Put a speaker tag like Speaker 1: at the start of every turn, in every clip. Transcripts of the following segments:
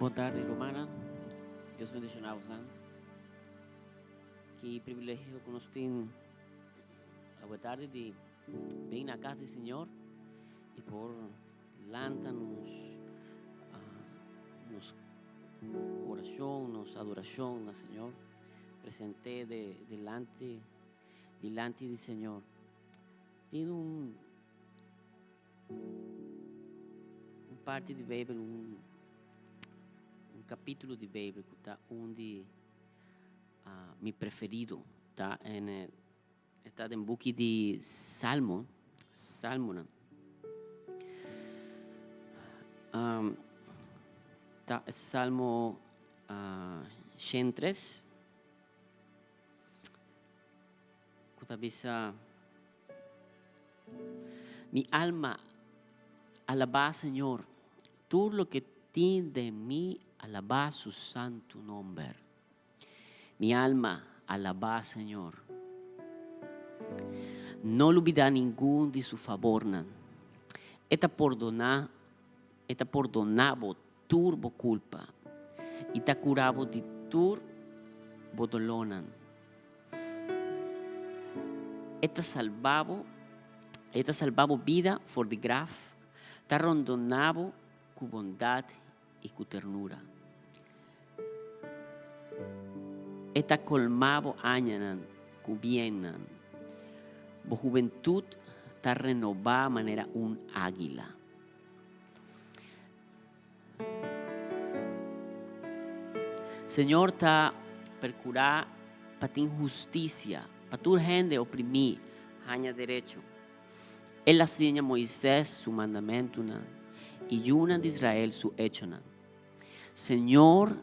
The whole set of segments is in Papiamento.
Speaker 1: Bon tardi, rumannan. Dios bendiciona bosan. Ki privilegio ku nos tin awe tardi di bin na kas di Señor i por lanta nos nos orashon, nos adorashon na Señor. Present'é de delante dilanti di Señor. Tin un un parti di Beibel, un un kapítulo di Beibel ku ta un di mi preferido. Ta en e ta den buki di Salmo, Salmonan. Ta e Salmo 103 ku ta bisa, Mi alma alabá Señor, tur loke tin den mi alabá su santu nomber. Mi alma alabá Señor. No lubidá ningun di su fabornan. E ta pordoná, e ta pordoná bo tur bo kulpa i ta kura bo di tur bo dolónan. E ta salba bo, e ta salba bo bida for di graf, ta rondoná bo ku bondat i ku ternura. E ta kolmá bo añanan ku biennan. Bo hubentut ta renobá manera un águila. Señor ta percurá pa tin husticia, pa tur hende oprimí haña derecho. El a siña Moisés su mandamentunan i yunan di Israel su echonan. Señor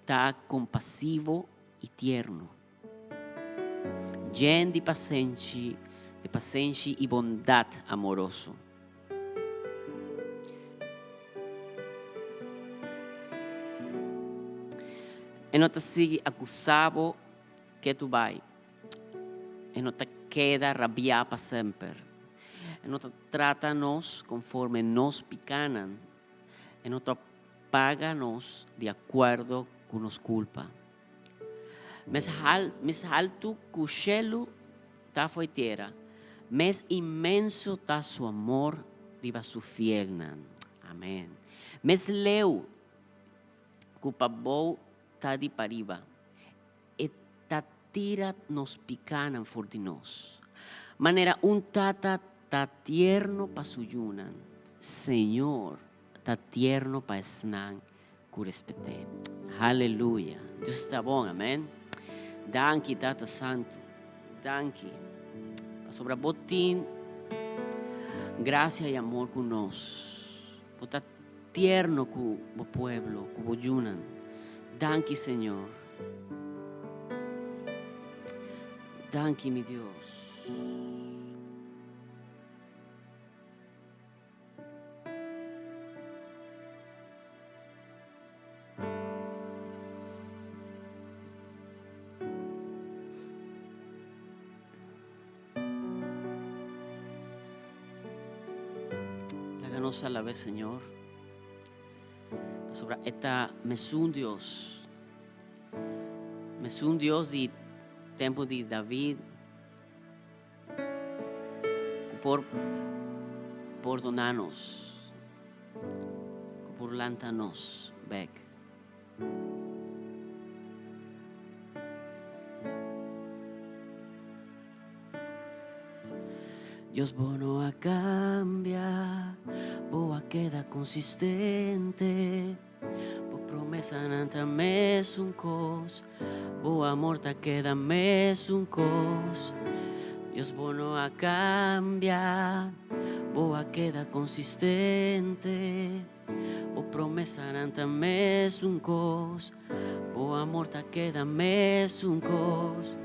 Speaker 1: ta compasivo i tierno. Jen di pasenshi, di pasenshi i bondat amoroso. E no ta sigui akusá bo ke tu bai. E no ta keda rabiá pa semper. E no ta trata nos konforme nos pikánan. E no ta paga nos di akuerdo ku nos kulpa. Mes mes haltu ku shelu ta fo'i tera, mes inmenso ta su amor riba su fielnan. Amen. Mes leu ku pabou ta di pariba, e ta tira nos pikánan for di nos. Manera un tata ta tierno pa su yunan, Señor ta tierno pa esnan ku respet'é. Haleluya! Dios ta bon, amen. Danki, Tata Santu. Danki. Pasobra bo tin grasia i amor ku nos. Bo ta tierno ku bo pueblo, ku bo yunan. Danki, Señor. Danki, mi Dios. Laga nos alab'é Señor, pasobra e ta mesun Dios, mesun Dios di tempu di David. Ku por pordoná nos, ku por lanta nos bek. Dios bo no a kambia, bo a keda konsistente. Bo promesanan ta mesun kos, bo amor ta keda mesun kos. Dios bo no a kambia, bo a keda konsistente. Bo promesanan ta mesun kos, bo amor ta keda mesun kos.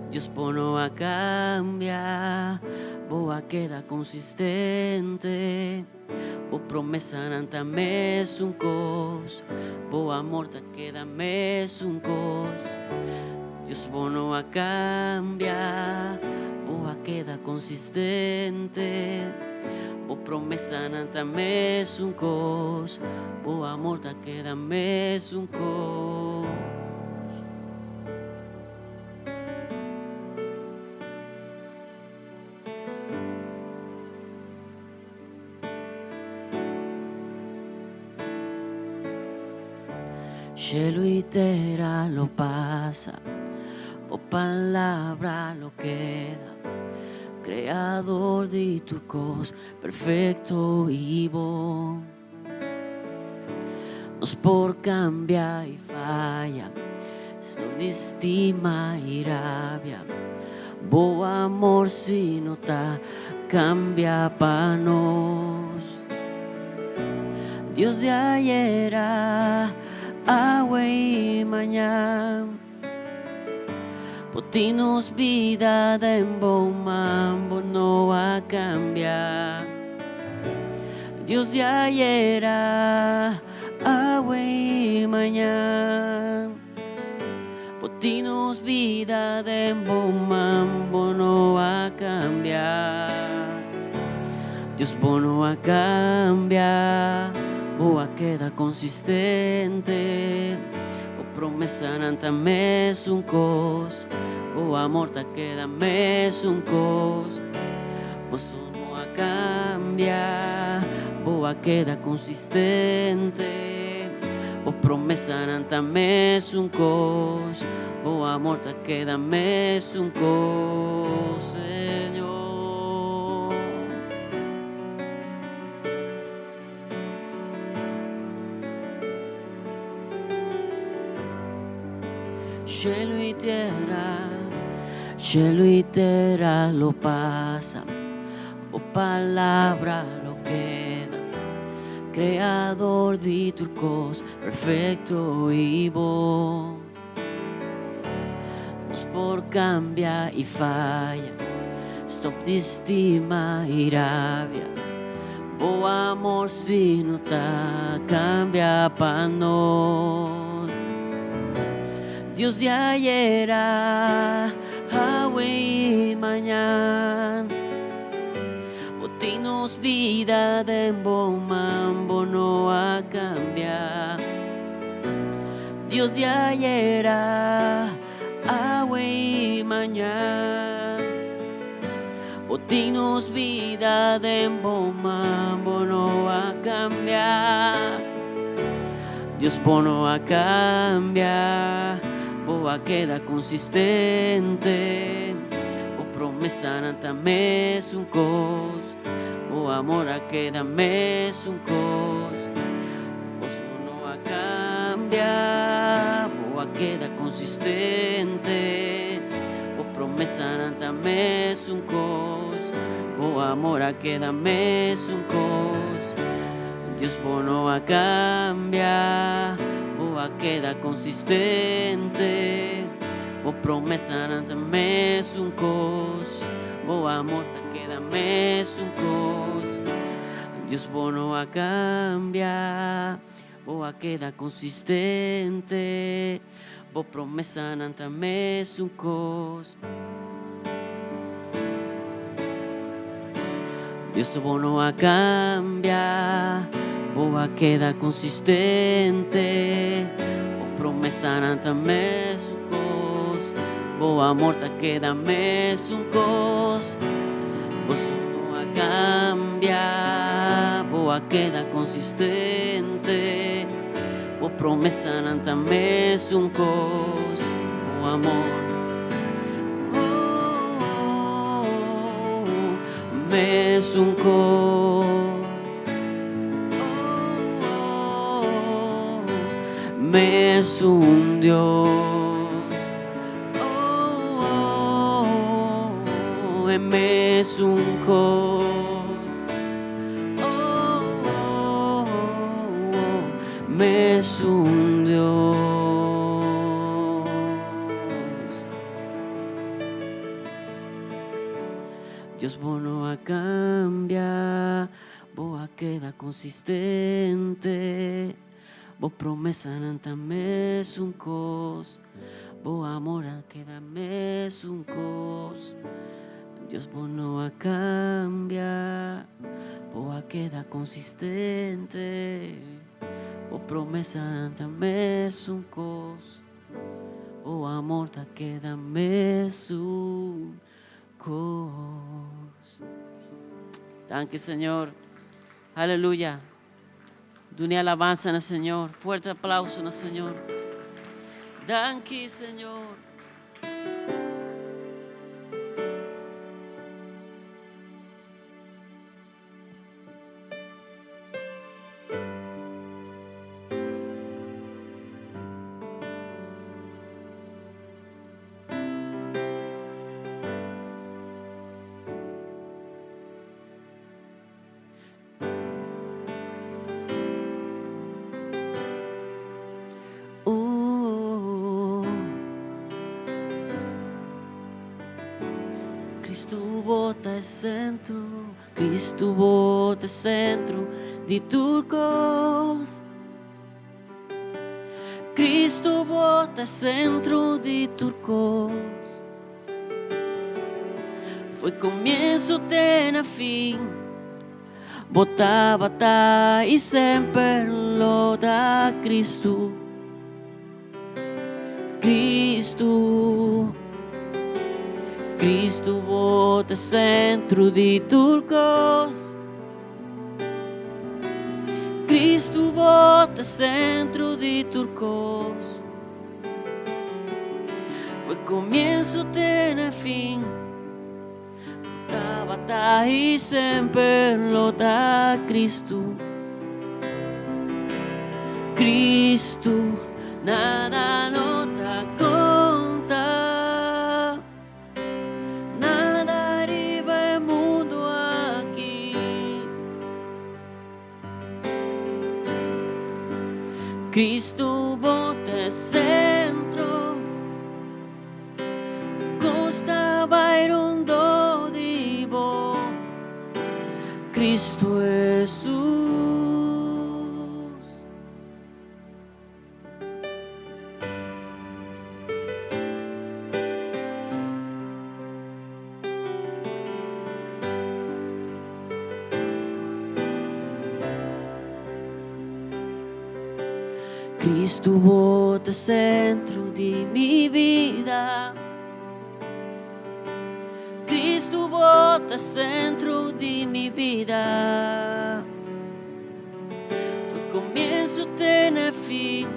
Speaker 1: Dios bo no a kambia, bo a keda konsistente. Bo promesanan ta mesun kos, bo amor ta keda mesun kos. Dios bo no a kambia, bo a keda konsistente. Bo promesanan ta mesun kos, bo amor ta keda mesun kos. Shelu i tera lo pasa, bo palabra lo keda. Kreador di tur kos, perfekto i bon. Nos por kambia i faya, Stor di stima i rabia. Bo amor si no ta kambia pa nos. Dios di ayera, awe i mañan. Bo tin nos bida den bo man, bo no a kambia. Dios di ayera, awe i mañan. Bo tin nos bida den bo man, bo no a kambia. Dios, bo no a kambia, bo a keda konsistente. Bo promesanan ta mesun kos, bo amor ta keda mesun kos. Bo no a kambia, bo a keda konsistente. Bo promesanan ta mesun kos, bo amor ta keda mesun kos, Señor. Shelu i tera, shelu i tera lo pasa, bo palabra lo keda. Kreador di tur kos, perfekto i bon. Dios por cambia y faya. Stop di stima y rabia. Bo amor si no ta cambia pa nos. Dios di ayera, awe y mañan. Bo tin nos bida den bo man, bo no a cambia. Dios di ayera, awe y mañan. Bo tin nos bida den bo man, bo no a cambia. Dios bo no a cambia, bo a keda consistente. Bo promesanan ta mesun cos, bo amor a keda mesun cos. Bo no a cambia, bo a keda consistente. Bo promesanan ta mesun cos, bo amor a keda mesun cos. Dios bo no a cambia, bo a keda consistente. Bo promesanan ta mesun cos, bo amor ta keda mesun cos. Dios bo no a cambia, bo a keda consistente. Bo promesanan ta mesun cos. Dios bo no a cambia, bo a keda consistente. Bo promesanan ta mesun cos, bo amor ta keda mesun cos. Bo no a cambia, bo a keda consistente. Bo promesanan ta mesun cos, bo amor. Oh, mesun cos. Oh, mesun Dios. Oh, e mesun cos. Oh, mesun Dios. Dios bo no a cambia, bo a keda consistente. Bo promesanan ta mesun cos, bo amor a keda mesun cos. Dios bo no a cambia, bo a keda consistente. Bo promesanan ta mesun cos, bo amor ta keda mesun cos. Danki Señor. Aleluya. Duna alabansa na Señor. Fuerte aplauso na Señor. Danki Señor. Cristo bo ta e centro, Cristo bo ta e centro di tur cos. Cristo bo ta e centro di tur cos. Foi comienzo te na fin, bo tabata y semper lo ta Cristo. Cristo, Cristo bo ta centro di tur cos. Cristo bo ta centro di tur cos. Foi comienzo te na fin. Bo tabata y semper lo ta Cristo. Cristo, nada no ta conta. Nada riba e mundo aki. Cristo bo ta e centro. Cristo Jesus. Cristo bo ta centro di mi vida. Cristo bo ta centro di mi vida. Foi comienzo te na fin.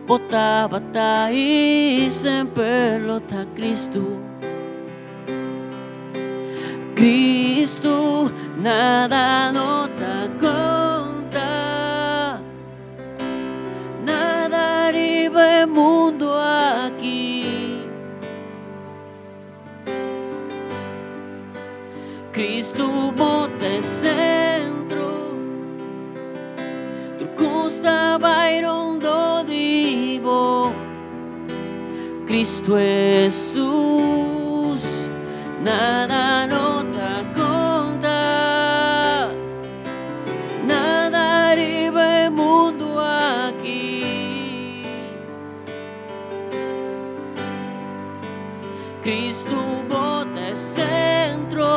Speaker 1: Bo tabata i semper lo ta Cristo. Cristo, nada no ta conta. Nada riba e mundo aki. Cristo bo ta e centro. Tur cos ta bai rondo di bo. Cristo Jesus, nada no ta conta. Nada riba e mundo aki. Cristo bo ta e centro,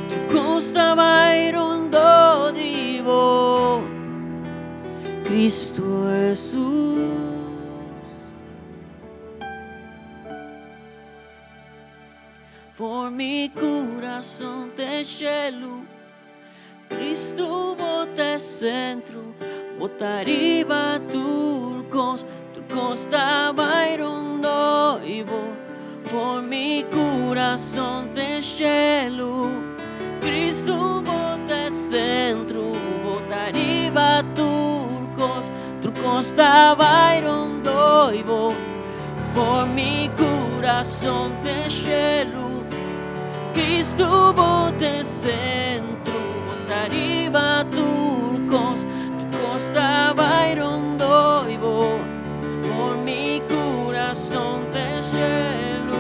Speaker 1: tur cos ta bai rondo di bo, Cristo Jesus. For mi curason te shelu, Cristo bo ta e centro, bo ta riba tur cos, tur cos ta bai rondo y bo. For mi curason te shelu, Cristo bo ta e centro, bo ta riba tur cos, tur cos ta bai rondo y bo. For mi curason te shelu, Cristo bo te centro, bo ta riba tur cos, tur cos ta bai rondo y bo. For mi curason te shelu,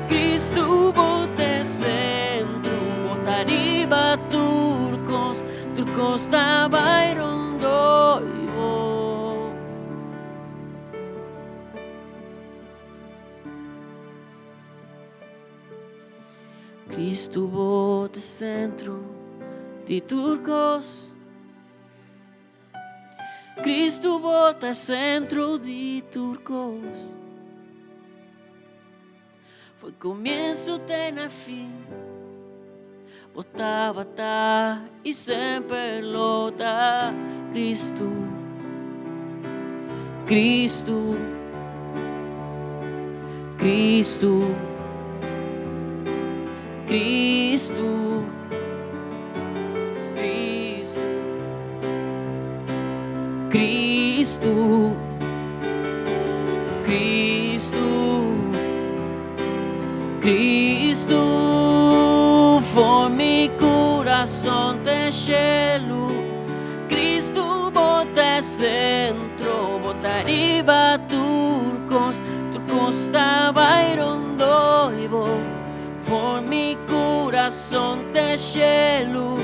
Speaker 1: Cristo bo te centro, bo ta riba tur cos, tur cos ta bai rondo y bo. Cristo bo ta centro di tur cos. Cristo bo ta centro di tur cos. Foi comienzo te na fin. Bo tabata y semper lo ta Cristo. Cristo. Cristo. Cristo. Cristo. Cristo. Cristo. Cristo. For mi curason te shelu. Cristo bo ta centro, bo ta riba tur cos, tur cos ta bai rondo y bo. For mi curason te shelu.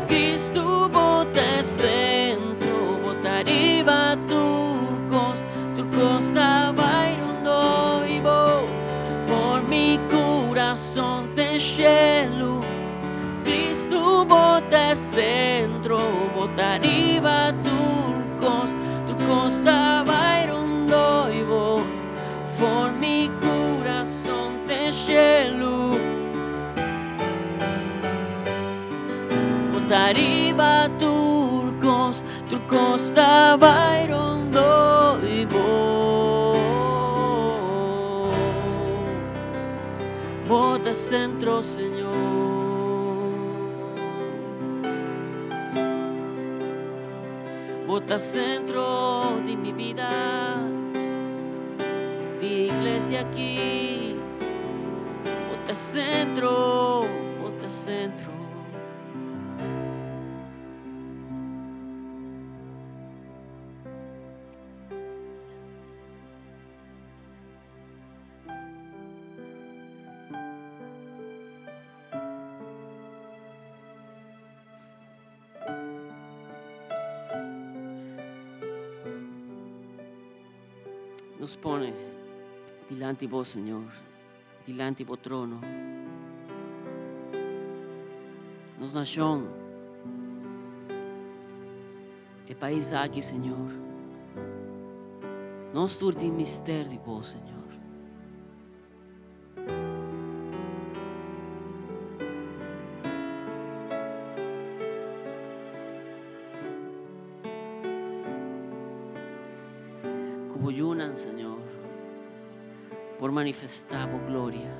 Speaker 1: Cristo bo ta centro, bo ta riba tur cos, tur cos ta bai rondo y bo. For mi curason te shelu. Cristo bo ta centro, bo ta riba tur cos, tur cos ta bai rondo y bo. For mi curason te shelu. Bo ta riba tur cos, tur cos ta bai rondo y bo. Bo ta centro, Señor. Bo ta centro di mi bida, di iglesia aki. Bo ta centro, bo ta centro. Nos pone dilanti Bo, Señor, dilanti Bo trono. Nos nacion, e pais aki, Señor. Nos tur tin mister di Bo, Señor. Ku bo yunan, Señor, por manifestá bo gloria.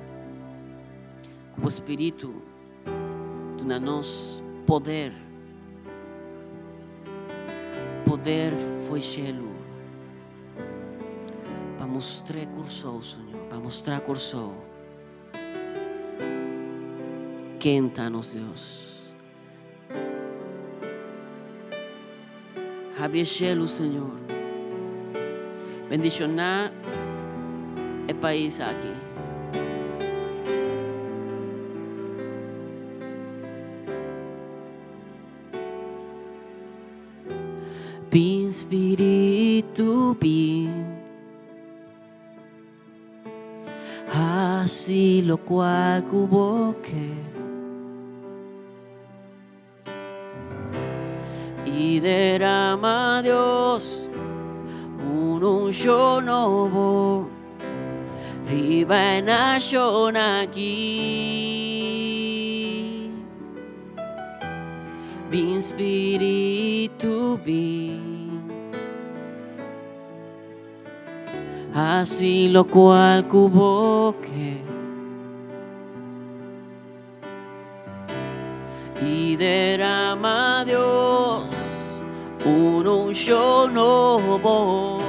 Speaker 1: Ku bo Spiritu duna nos poder, poder fo'i shelu. Pa mustr'é Kòrsou, Señor, pa mustra Kòrsou ken ta nos Dios. Habri e shelu, Señor. Bendishoná e pais aki. Bin Spiritu bin Hasi lokual ku bo ke I derama Dios un unshon nobo Riba e nashon aki. Bin Spiritu bin Hasi lokual ku bo ke I derama Dios un unshon nobo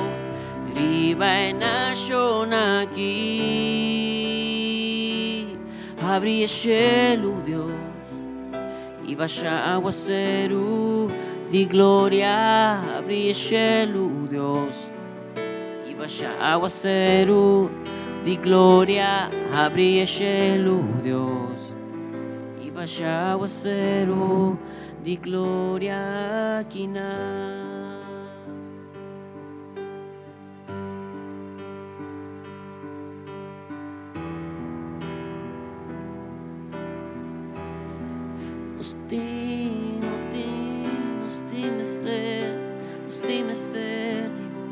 Speaker 1: riba e nashon aki. Habri e shelu Dios I basha aguaseru di gloria Habri e shelu Dios I basha aguaseru di gloria Habri e shelu Dios I basha aguaseru di gloria Akinan. Nos tin, no tin, nos tin mester, nos tin mester di bo.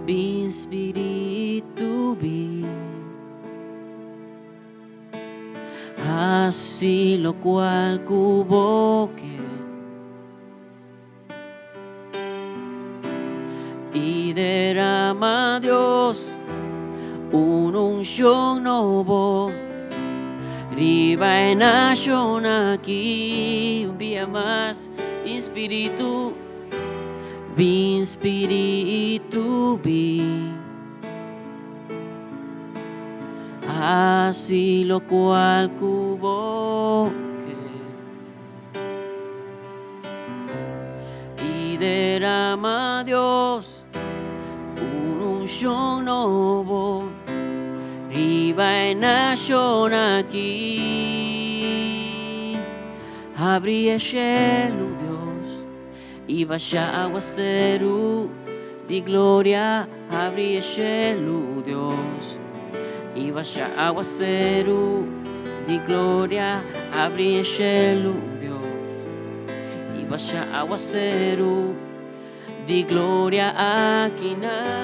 Speaker 1: Bin Spiritu bin. Hasi lokual ku bo ke I derama Dios un unshon nobo riba e nashon aki. Un bia mas, bin Spiritu, bin Spiritu, bin. Hasi lokual ku bo ke I derama Dios un unshon nobo riba e nashon aki. Habri e shelu, Dios. I basha aguaseru di gloria habri e shelu, Dios. I basha aguaseru di gloria habri e shelu, Dios. I basha aguaseru di gloria akinan.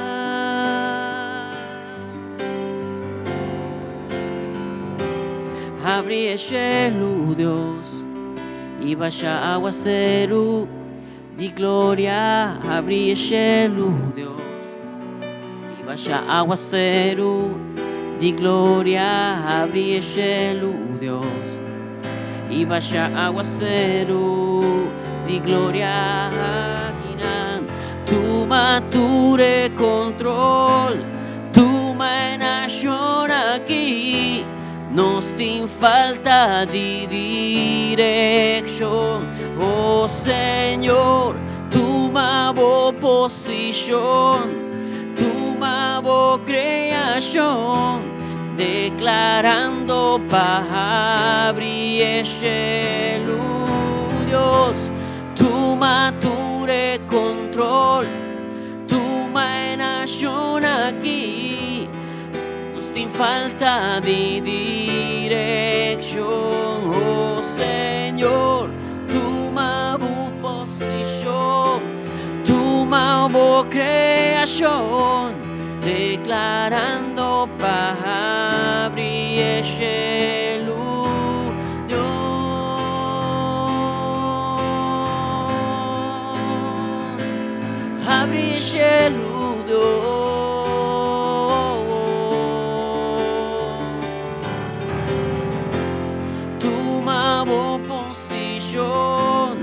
Speaker 1: Habri e shelu, Dios. I basha aguaseru di gloria habri e shelu, Dios. I basha aguaseru di gloria habri e shelu, Dios. I basha aguaseru di gloria akinan. Tuma tur e control, tuma e nashon aki. Nos tin falta di direkshon, oh Señor, tuma bo posishon, tuma bo kreashon. Declarando pa habri e shelu Dios Tuma tur e control Tuma e nacion aki Nos tin falta di direccion Oh Señor Tuma bo posicion Tuma bo creacion Declarando pa habri e shelu Dios Habri e shelu Dios Tuma bo posicion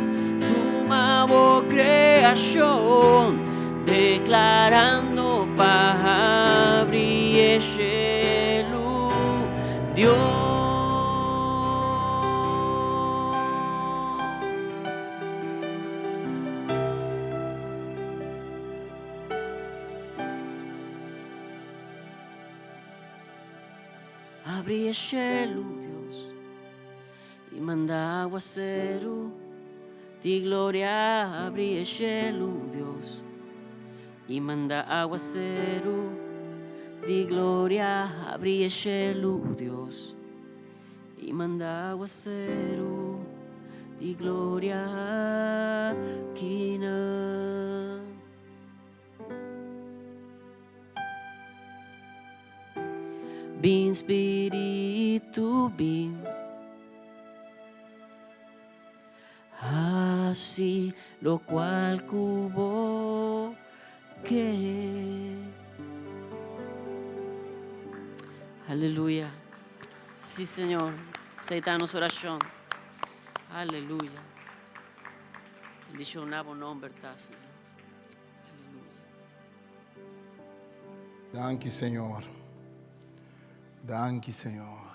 Speaker 1: Tuma bo creacion Declarando pa habri e shelu Dios. Habri e shelu, Dios, i manda aguaseru di gloria. Habri e shelu, Dios, i manda aguaseru di gloria. Habri e shelu, Dios, i manda aguaseru di gloria. Kina. Bin Spiritu bin Hasi lokual ku bo ke. Aleluya. Sí, Señor. Esei ta nos orashon. Aleluya. Bendishona bo nomber ta, Señor. Aleluya.
Speaker 2: Danki Señor. Danki Señor.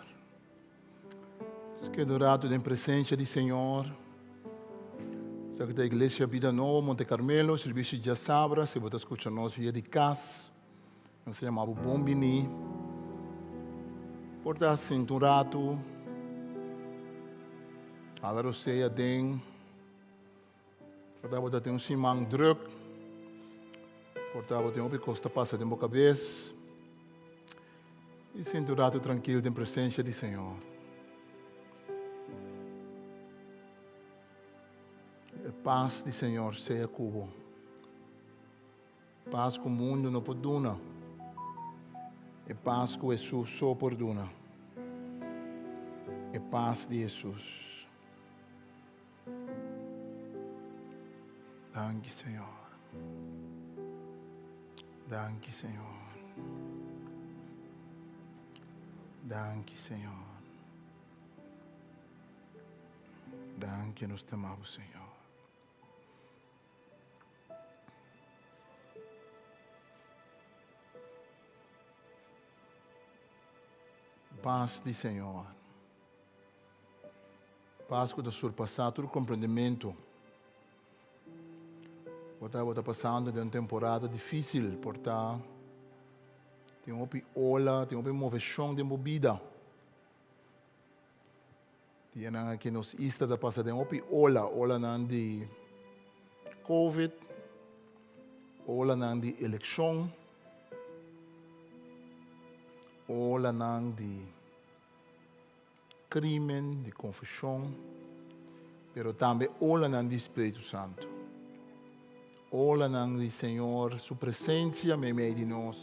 Speaker 2: Nos keda un rato den presencia di Señor. Esaki ta Iglesia Vida Nobo Monte Carmelo, servicio djasabra. Si bo ta scucha nos via di cas, nos ta yama bo bon bini. Por ta sinta un rato, hala rosea den. Por ta bo ta tin un siman druk. Por ta bo tin hopi kos ta pasa den bo kabes. I sinti un ratu trankil den presensia di Señor. E pas di Señor sea ku bo. Pas ku mundu no por duna. E pas ku Hesus so por duna. E pas di Hesus. Danki Señor. Danki Señor. Danki Señor. Danki nos te amamos Señor. Paz di Señor. Pas ku ta surpasá tur komprendementu. Bo ta bo ta pasando den un temporada difísil, por ta tin hopi ola, tin hopi moveshon den bo bida. Dianan aki nos isla ta pasa den hopi ola, olanan di Covid, olanan di elekshon, olanan di Crimen, di confusion, pero tambe olanan di Spiritu Santo. Olanan di Señor su presencia meimei di nos.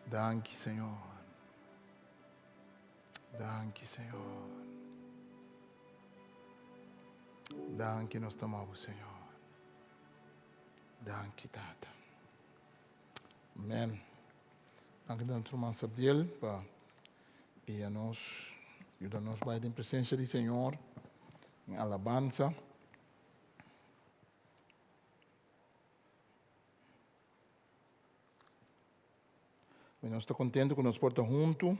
Speaker 2: Danki Señor. Danki Señor. Danki nos ta amabo Señor. Danki Tata. Amen. Danki na nuestro hermano Sabdiel pa guia nos, yuda nos bai den presencia di Señor en alabanza. Nos ta contento cu nos por ta hunto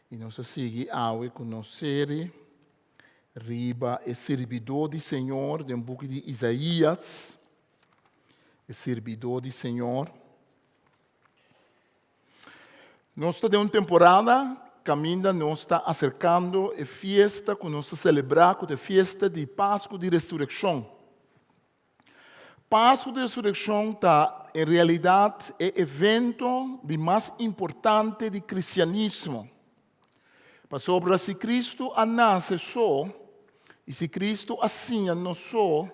Speaker 2: y nos ta sigui awe cu nos serie riba e sirbidor di Señor den buki di Isaías. E sirbidor di Señor. Nos ta den un temporada kaminda nos ta aserkando e fiesta ku nos ta selebrá ku ta e fiesta di Pasku di Resurekshon. Pasku di Resurekshon ta en realidat e evento di mas importante di kristianismo. Pasobra si Kristu a nase so, i si Kristu a siña nos so,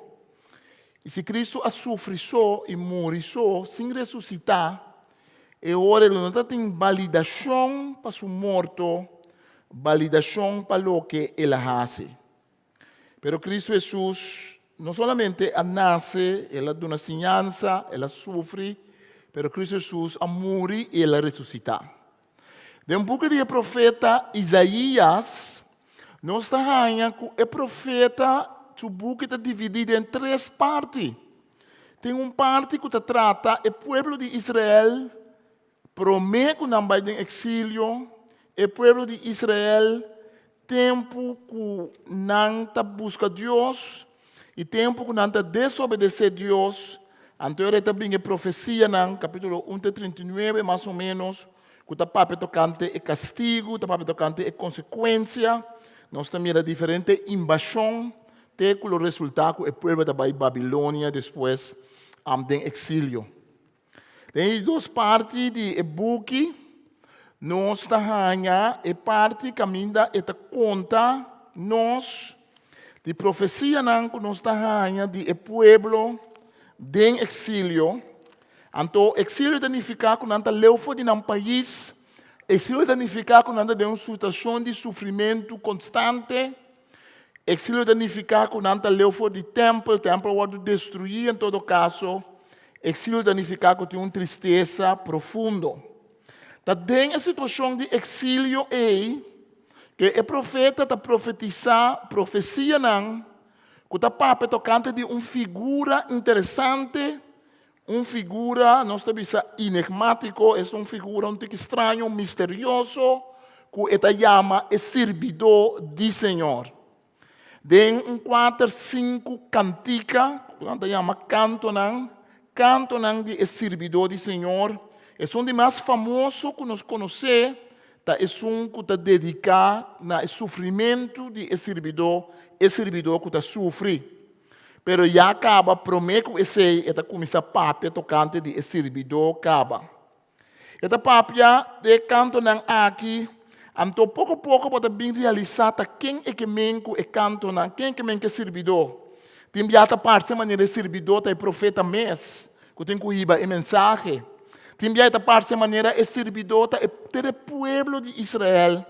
Speaker 2: i si Kristu a sufri so i muri so sin resusitá, e ora lo no ta tin balidashon pa su morto, balidashon pa loke el a hasi. Pero Kristu Hesus no solamente a nase, el a duna siñansa, el a sufri, pero Kristu Hesus a muri i el a resusitá. Den buki di e profeta Isaías, nos ta haña ku e profeta su buki ta dividí den tres parti. Tin un parti ku ta trata e pueblo di Israel promé ku nan bai den eksilio, e pueblo di Israel tempu ku nan ta buska Dios i tempu ku nan ta desobedesé Dios. Anto e ta bin e profesianan, kapítulo un te 39 mas o ménos, ku ta papia tokante e kastigu, ta papia tokante e konsekuensia. Nos ta mira diferente imbashon te ku lo resultá ku e pueblo ta bai Babilonia despues den eksilio. Den e di dos parti di e buki, nos ta haña e parti kaminda e ta konta nos di profesianan ku nos ta haña di e pueblo den eksilio. Anto eksilio ta nifiká ku nan ta leu for di nan pais, eksilio ta nifiká ku nan ta den un situashon di sufrimentu konstante. Eksilio ta nifiká ku nan ta leu for di tèmpel, tèmpel a wòrdu destruí en todo kaso. Eksilio ta nifiká ku tin un tristesa profundo. Ta den e situashon di eksilio ei ku e profeta ta profetisá profesianan ku ta papia tokante di un figura interesante, un figura, nos ta bisa enigmátiko, es un figura un tiki straño, misterioso, ku e ta yama e sirbidó di Señor. Den un kuater, sinku kantika, ku nan ta yama kantonan, kantonan di e sirbidó di Señor, esun di mas famoso ku nos konosé ta esun ku ta dediká na e sufrimentu di e sirbidó, e sirbidó ku ta sufri. Pero ya kaba promé ku esei e ta kuminsá papia tokante di e sirbidó kaba. E ta papia di e kantonan aki, anto poko poko bo ta bin realisá ta ken e ke men ku e kantonan, ken e ke men ku e sirbidó. Tin bia ta parse manera e sirbidó ta e profeta mes ku tin ku hiba e mensahe. Tin bia e ta parse manera e sirbidó ta e ter e pueblo di Israel.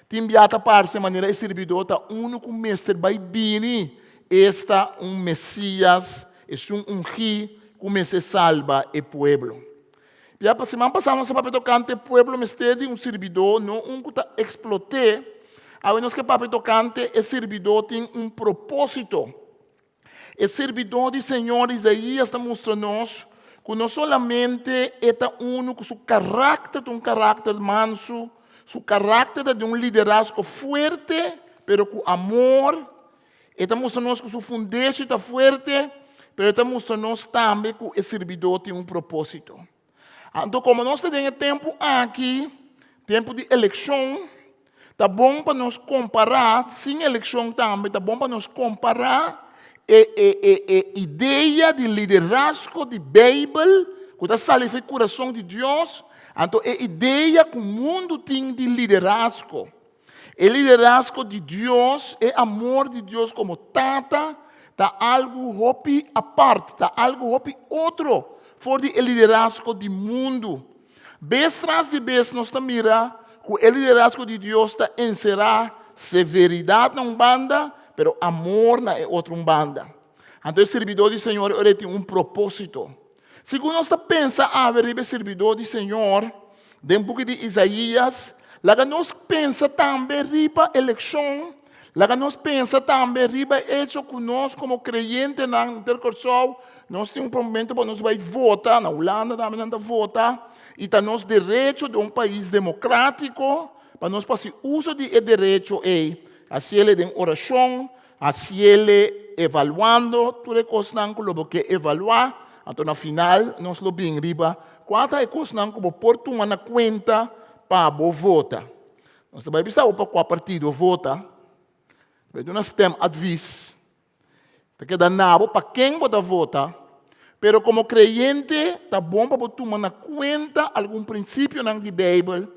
Speaker 2: Tin bia ta parse manera e sirbidó ta unu ku mester bai bini, esta un Mesías, esun ungí ku mester salba e pueblo. Ya pa siman pasá nos a papia tokante e pueblo mester di un sirbidó, no un ku ta eksplot'é. Awe nos ke papia tokante e sirbidó tin un propósito. E sirbidó di Señor Isaías ta mustra nos ku no solamente e ta unu ku su karakter ta un karakter mansu, su karakter ta di un liderazgo fuerte pero ku amor. E ta mustra nos ku su fundeshi ta fuerte, pero e ta mustra nos tambe ku e sirbidó tin un propósito. Anto komo nos ta den e tempu aki, tempu di elekshon, ta bon pa nos kompará, sin elekshon tambe, ta bon pa nos kompará e e e e idea di liderazgo di Beibel ku ta sali for e kurason di Dios, anto e idea ku mundu tin di liderazgo. E liderazgo di Dios, e amor di Dios komo Tata, ta algu hopi apart, ta algu hopi otro for di e liderazgo di mundu. Bes tras di bes nos ta mira ku e liderazgo di Dios ta enserá severidat na un banda, pero amor na e otro un banda. Anto e sirbidó di Señor ora e tin un propósito. Segun nos ta pensa awe riba e sirbidó di Señor den buki di Isaías, laga nos pensa tambe riba elekshon, laga nos pensa tambe riba e echo ku nos komo kreyentenan den Kòrsou, nos tin un momento pa nos bai vota, na Hulanda tambe nan ta vota, i ta nos derecho den un pais demokrátiko pa nos por hasi uso di e derecho ei, hasiel den orashon, Hasiele evaluando tur e kosnan ku lo bo ke evaluá, anto na final nos lo bin riba kua ta e kosnan ku bo por tuma na kuenta pa bo vota. Nos ta bai bisa bo pa kua partido vota. Bai duna stemadvies. Ta keda na bo pa ken bo ta vota. Pero komo kreyente ta bon pa bo tuma na kuenta algun prinsipionan di Beibel.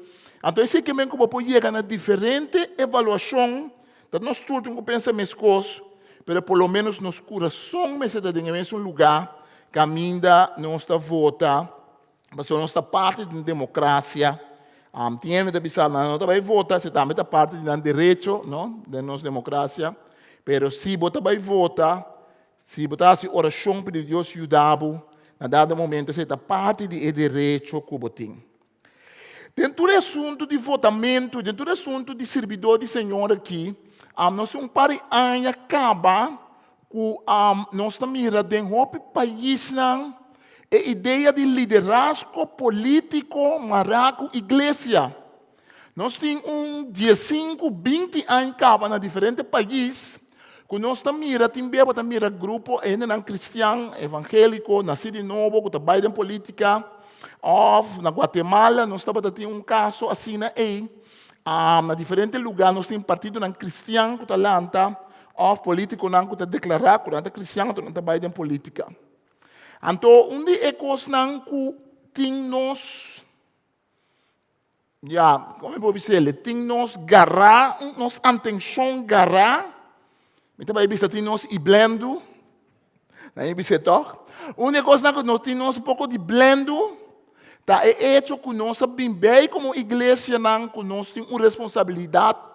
Speaker 2: Anto esei ke men ku bo por yega na diferente evaluashon. Ta nos tur tin ku pensa meskos, pero por lo menos nos kurason mester ta den e mesun lugá kaminda nos ta vota. Pasobra nos ta parti di un demokrasia. Tin hende ta bisa nan no ta bai vota, esei tambe ta parti di nan derecho, no, den nos demokrasia. Pero si bo ta bai vota, si bo ta hasi orashon pidi Dios yuda bo, na dado momento esei ta parti di e derecho ku bo tin. Den tur e asuntu di votamentu, den tur e asuntu di sirbidó di Señor aki, nos tin un par di aña kaba ku nos ta mira den hopi paisnan e idea di liderazgo polítiko mará ku iglesia. Nos tin un diesinku, binti aña kaba na diferente pais ku nos ta mira, tin bia bo ta mira grupo hendenan kristian, evangéliko, nasí di nobo ku ta bai den polítika, òf na Guatemala nos tabata tin un kaso asina ei. Na diferente lugá nos tin partidonan kristian ku ta lanta òf polítikonan ku ta deklará ku nan ta kristian anto nan ta bai den polítika. Anto un di e kosnan ku tin nos, ya, kon mi por bisa el, tin nos gará, nos antenshon gará, mi ta bai bisa tin nos i blendu, nan e bis'é tòg? Un di e kosnan ku nos tin nos un poko di blendu ta e echo ku nos a bin bei komo iglesianan ku nos tin un responsabilidat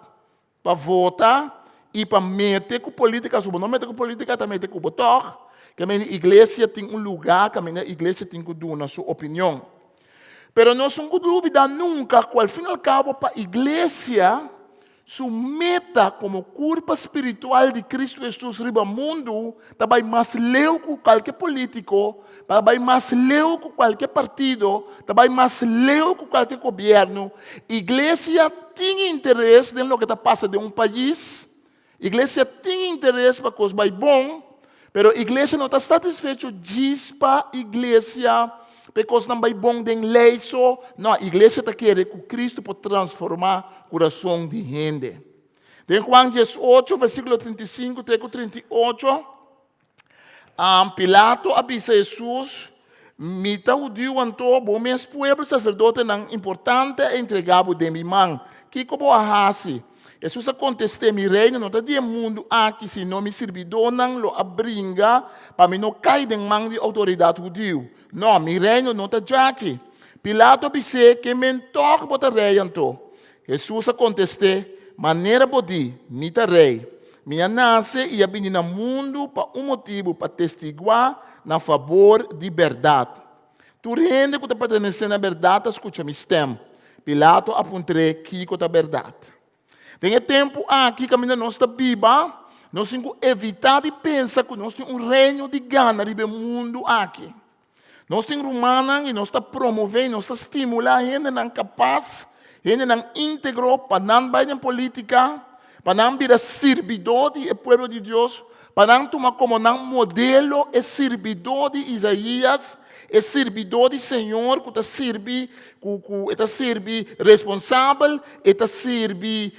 Speaker 2: Pa vota i pa mete ku politika. Si bo no mete ku politika, ta mete ku bo tòg. Kaminda iglesia tin un lugá, kaminda iglesia tin ku duna su opinion. Pero nos no ku lubidá nunka ku al fin al kabo pa iglesia su meta komo kurpa spiritual di Kristu Hesus riba mundu ta bai mas leu ku kualke polítiko, ta bai mas leu ku kualke partido, ta bai mas leu ku kualke gobièrnu. Iglesia tin interes den loke ta pasa den un pais, iglesia tin interes pa kos bai bon, pero iglesia no ta satisfecho djis pa iglesia pa e kosnan bai bon den lei so, no, iglesia ta kere ku Cristo por transforma kurason di hende. Den Juan 18 versikulo 35 te ku 38, Pilato a bisa Hesus, Mi ta hudiu anto? Bo mes pueblo i saserdotenan importante a entregá bo den mi man. Kiko bo a hasi? Hesus a kontest'é, Mi reino no ta di e mundu aki, sino mi sirbidónan lo a bringa pa mi no kai den man di outoridat hudiu. No, mi reino no ta djaki. Pilato a bis'é, Ke men tòg bo ta rei anto? Hesus a kontest'é, Manera bo di, Mi ta rei. Mi a nase i a bini na mundu pa un motibu, pa testiguá na fabor di bèrdat. Tur hende ku ta pertenesé na bèrdat ta skucha mi stèm. Pilato a puntr'é, Kiko ta bèrdat? Den e tempu aki kaminda nos ta biba, nos tin ku evitá di pensa ku nos tin un reino di gana riba e mundu aki. Nos tin rumannan i nos ta promové i nos ta stimulá hendenan kapas, hendenan íntegro pa nan bai den polítika, pa nan bira sirbidó di e pueblo di Dios, pa nan tuma komo nan modelo e sirbidó di Isaías, e sirbidó di Señor ku ta sirbi, ku ku e ta sirbi responsabel, e ta sirbi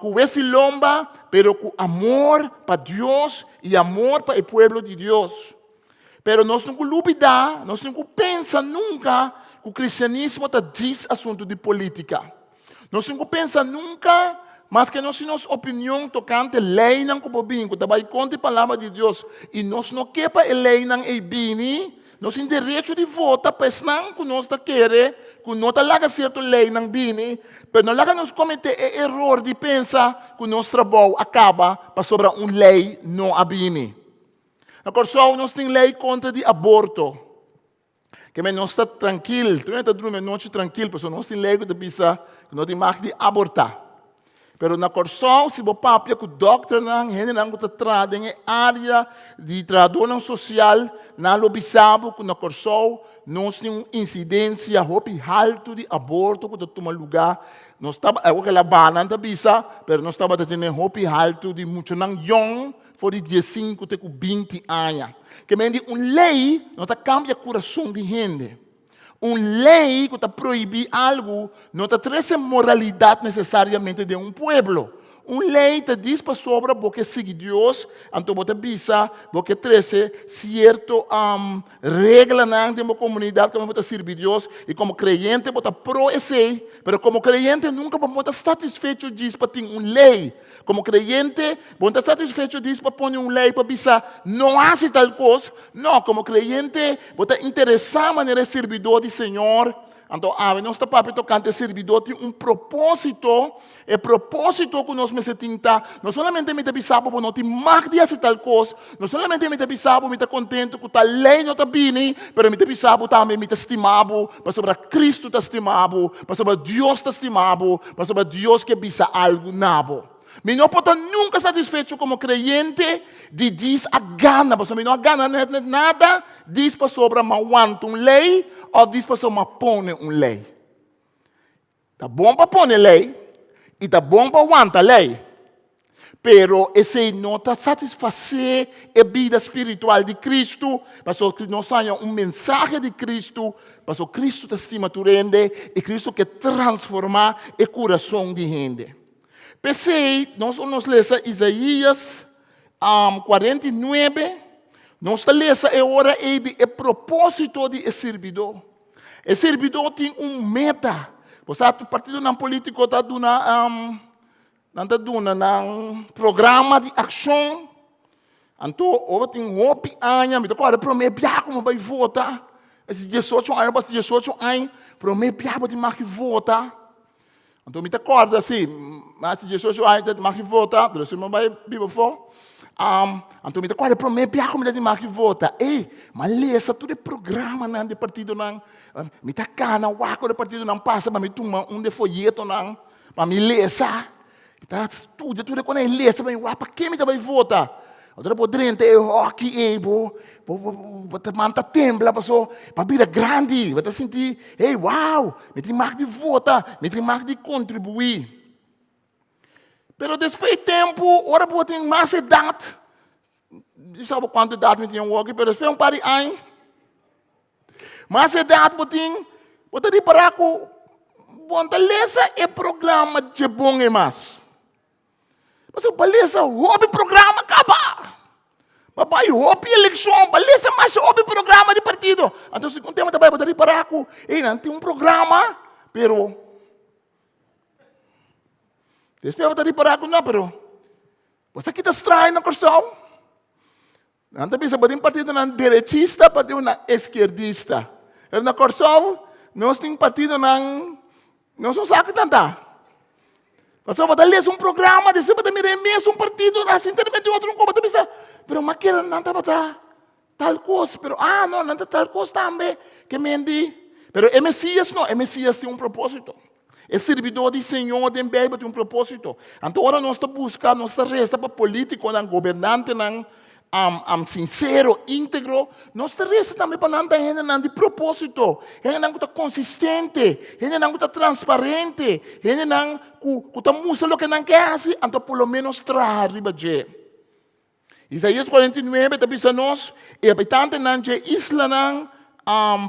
Speaker 2: ku wes i lomba, pero ku amor pa Dios i amor pa e pueblo di Dios. Pero nos no ku lubidá, nos no ku pensa nunka ku kristianismo ta djis asuntu di polítika. Nos no ku pensa nunka, maske nos tin nos opinion tokante leinan ku por bini ku ta bai kontra e Palabra di Dios i nos no ke pa e leinan ei bini, nos tin derecho di vota pa esnan ku nos ta kere ku no ta laga sierto leinan bini, pero no laga nos kometé e eror di pensa ku nos trabou a kaba pasobra un lei no a bini. Na Kòrsou nos tin lei kontra di aborto. Ke men nos ta trankil, tur hende ta drumi anochi trankil pasobra nos tin lei ku ta bisa ku no tin mag di abortá. Pero na Kòrsou si bo papia ku dòkternan, hendenan ku ta traha den e área di trahadónan sosial, nan lo bisa bo ku na Kòrsou nos tin un insidensia hopi haltu di aborto ku ta tuma lugá. Nos tabata, awor ke la nan ta bisa, pero nos tabata tene hopi haltu di muchanan yòn For di diesinku te ku 20 aña. Ke men di un lei no ta kambia kurason di hende. Un lei ku ta prohibí algu no ta trese moralidat nesesariamente den un pueblo. Un lei ta dis pasobra bo ke sigui Dios, anto bo ta bisa bo ke trese sierto reglanan den bo komunidat komo bo ta sirbi Dios i komo kreyente bo ta pro esei, pero komo kreyente nunka bo no ta satisfecho djis pa tin un lei. Komo kreyente bo no ta satisfecho djis pa pone un lei pa bisa no hasi tal kos, no, komo kreyente bo ta interesá manera e sirbidó di Señor. Anto awe nos ta papia tokante sirbidó tin un propósito. E propósito ku nos mester tin ta, no solamente mi ta bisa bo bo no tin mag di hasi tal kos, no solamente mi ta bisa bo mi ta kontentu ku tal lei no ta bini, pero mi ta bisa bo tambe mi ta stima bo pasobra Kristu ta stima bo, pasobra Dios ta stima bo, pasobra Dios ke bisa algu na bo. Mi no por ta nunka satisfecho komo kreyente di dis a gana, pasobra mi no a gana net net nada dis pasobra mi a wanta un lei òf dis pasobra mi a pone un lei. Ta bon pa pone lei i ta bon pa wanta lei, pero esei no ta satisfasé e bida spiritual di Kristu, pasobra nos haña un mensahe di Kristu, pasobra Kristu ta stima tur hende i Kristu ke transformá e kurason di hende. P'esei, nos ora nos lesa Isaías 49, nos ta lesa e ora ei di e propósito di e sirbidó. E sirbidó tin un meta. Bo sa tur partidonan polítiko ta duna nan ta duna nan programa di akshon. Anto ora tin hopi aña, mi ta kòrda promé biaha ku mi bai vota, esi diesocho aña, basta diesocho aña, promé biaha bo tin mag di vota. Anto mi ta kòrda si, mas di diesocho aña ta mag di vota, pero si mi bai biba afó. Anto mi ta kòrda e promé biaha ku mi ta tin mag di vota. Ey, mi a lesa tur e programanan di e partidonan. Mi ta kana wak ora e partidonan pasa pa mi tuma un di e foyetonan pa mi lesa. Mi ta studia tur e kos nan lesa pa mi wak pa ke mi ta bai vota. Ora bo drenta e hòki ei bo bo ta man ta tembla paso bo a bira grandi bo ta sinti hey wow mi tin mag di vota mi tin mag di kontribuí. Pero despues di tempu ora bo tin mas edat mi sa bo kuantu edat mi tin awoki pero despues un par di aña mas edat bo tin bo ta ripará ku bo no ta lesa e programa dje bon ei mas. Pasobra pa lesa hopi programa kaba. Pa bai hopi elekshon, pa lesa mas hopi programa di partido. Anto segun tempu ta bai bo ta ripará ku ei nan tin un programa, pero despues bo ta ripará ku no, pero bo sa kita straño na Kòrsou. Nan ta bisa bo tin partidonan derechista, partidonan eskierdista. Pero na Kòrsou nos tin partidonan Nos no sa kinan ta. Pasobra bo ta lesa un programa, despues bo ta mira e mesun partido ta hasi enteramente otro un kos, bo ta bisa, pero ma kere nan tabata tal kos, pero ah no, nan ta tal kos tambe, ke mendi. Pero e Mesias no, e Mesias tin un propósito. E sirbidó di Señor den Beibel tin un propósito. Anto ora nos ta buska, nos ta resa pa polítikonan, gobernantenan, am sinsero, íntegro, nos ta resa tambe pa nan ta hendenan di propósito, hendenan ku ta konsistente, hendenan ku ta transparente, hendenan ku ku ta mustra loke nan ke hasi, anto por lo ménos traha riba dje. Isaías 49 ta bisa nos, e habitantenan dje islanan,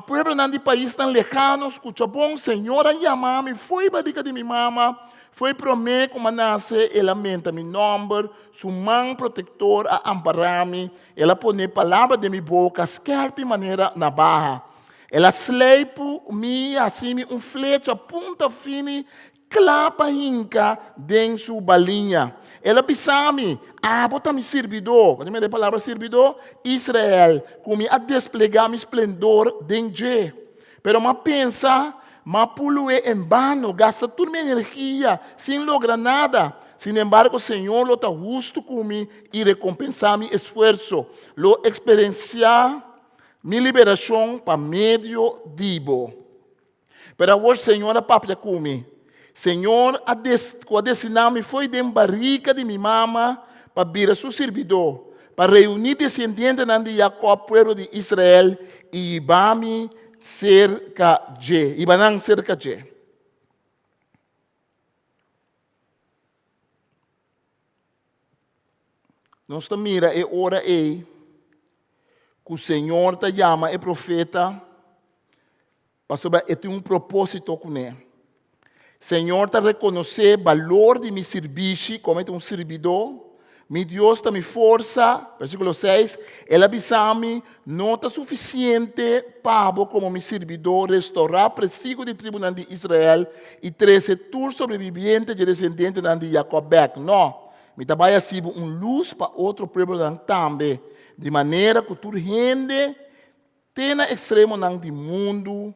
Speaker 2: pueblonan di paisnan lehano, skucha bon, Señor a yama mi fo'i barika di mi mama, fo'i promé ku mi a nase, el a menta mi nòmber, Su man protektor a ampará mi, el a pone palabra den mi boka skèrpi manera nabaha. El a sleipu mi i hasi mi un flecha punta fini kla pa hinka den su baliña. El a bisa mi, Abo ta mi sirbidó, bo ta mira e palabra sirbidó? Israel, ku mi a desplegá mi splendor den dje. Pero mi a pensa, Mi a pulué en bano, gasta tur mi energia sin logra nada. Sin embargo, Señor lo ta hustu ku mi i rekompensá mi esfuerso. Lo eksperensiá mi liberashon pa medio di bo. Pero awor Señor a papia ku mi. Señor a ku a destiná mi fo'i den barika di mi mama pa bira su sirbidó, pa reuní desendientenan di Jakòb, pueblo di Israel, i hiba mi serka dje, hiba nan serka dje. Nos ta mira e ora ei ku Señor ta yama e profeta. Pasobra e tin un propósito kuné. Señor ta rekonosé balor di mi sirbishi komo e ta un sirbidó. Mi Dios ta mi forsa. Versíkulo 6, El a bisa mi, No ta sufisiente pa bo komo mi sirbidó restourá prestigo di tribunan di Israel i trese tur sobrebibiente dje desendientenan di Jakòb bèk. Nò, mi ta bai hasi bo un lus pa otro pueblonan tambe, di manera ku tur hende te na ekstremonan di mundu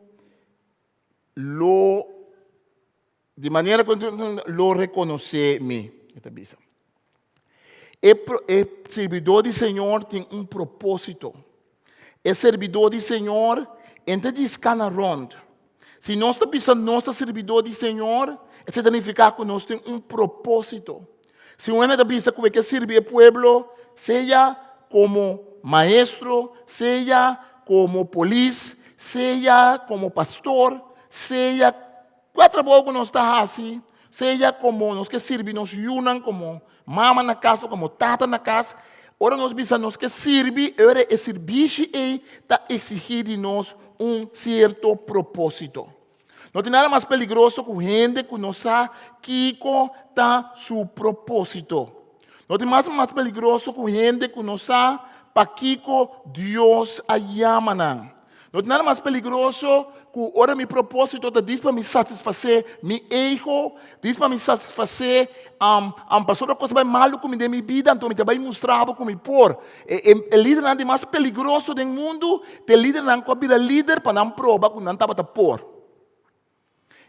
Speaker 2: lo di manera ku lo rekonosé mi, e ta bisa. E, e sirbidó di Señor tin un propósito. E sirbidó di Señor en ta djis kana rònt. Si nos ta bisa nos ta sirbidó di Señor, esei ta nifiká ku nos tin un propósito. Si un hende ta bisa ku e ke sirbi e pueblo, sea komo maestro, sea komo polis, sea komo pastor, sea kua trabou ku nos ta hasi, sea komo nos ke sirbi nos yunan komo mama na kas o komo tata na kas, ora nos bisa nos ke sirbi, e ora e sirbishi ei ta eksigí di nos un sierto propósito. No tin nada mas peligroso ku hende ku no sa kiko ta su propósito. No tin mas mas peligroso ku hende ku no sa pakiko Dios a yama nan. No tin nada mas peligroso ku ora mi propósito ta dis pa mi satisfasé mi ego, dis pa mi satisfasé um, um, pasobra kos bai malu ku mi den mi bida, anto mi ta bai mustra bo ku mi por. E, e, e lidernan di mas peligroso den mundu Ta e lidernan ku a bira lider pa nan proba ku nan tabata por.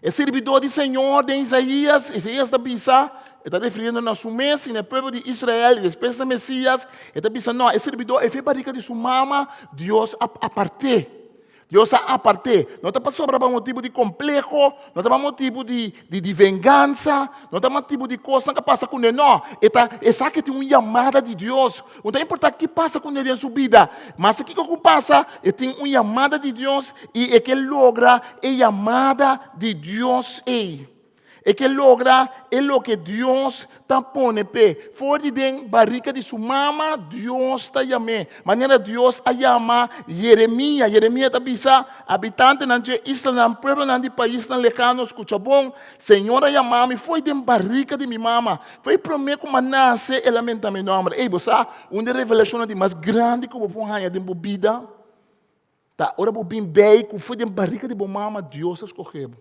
Speaker 2: E sirbidó di Señor den Isaías, Isaías ta bisa, e ta refiriendo na su mes i na e pueblo di Israel i despues na Mesías, e ta bisa, no, e sirbidó e fe barika di su mama, Dios a apart'é. Dios a apart'é. No ta pasobra pa motibu di kompleho, no ta pa motibu di, di, di vengansa, no ta motibu di kosnan ku a pasa kuné, no. E ta, e sa ku e tin un yamada di Dios. No ta importá ki pasa kuné den su bida, mas kiko ku pasa, e tin un yamada di Dios i e ke logra e yamada di Dios ei. E ke logra e loke Dios ta pone p'e. For di den barika di su mama, Dios ta yam'é. Manera Dios a yama Yeremia. Yeremia ta bisa, Habitantenan dje islanan, pueblonan di paisnan lehano, skucha bon, Señor a yama mi fo'i den barika di mi mama. Fo'i promé ku m'a nase, el a menta mi nòmber. Ey, bo sa, un di e revelashonnan di mas grandi ku bo por haña den bo bida ta ora bo bin bei ku fo'i den barika di bo mama Dios a skohe bo.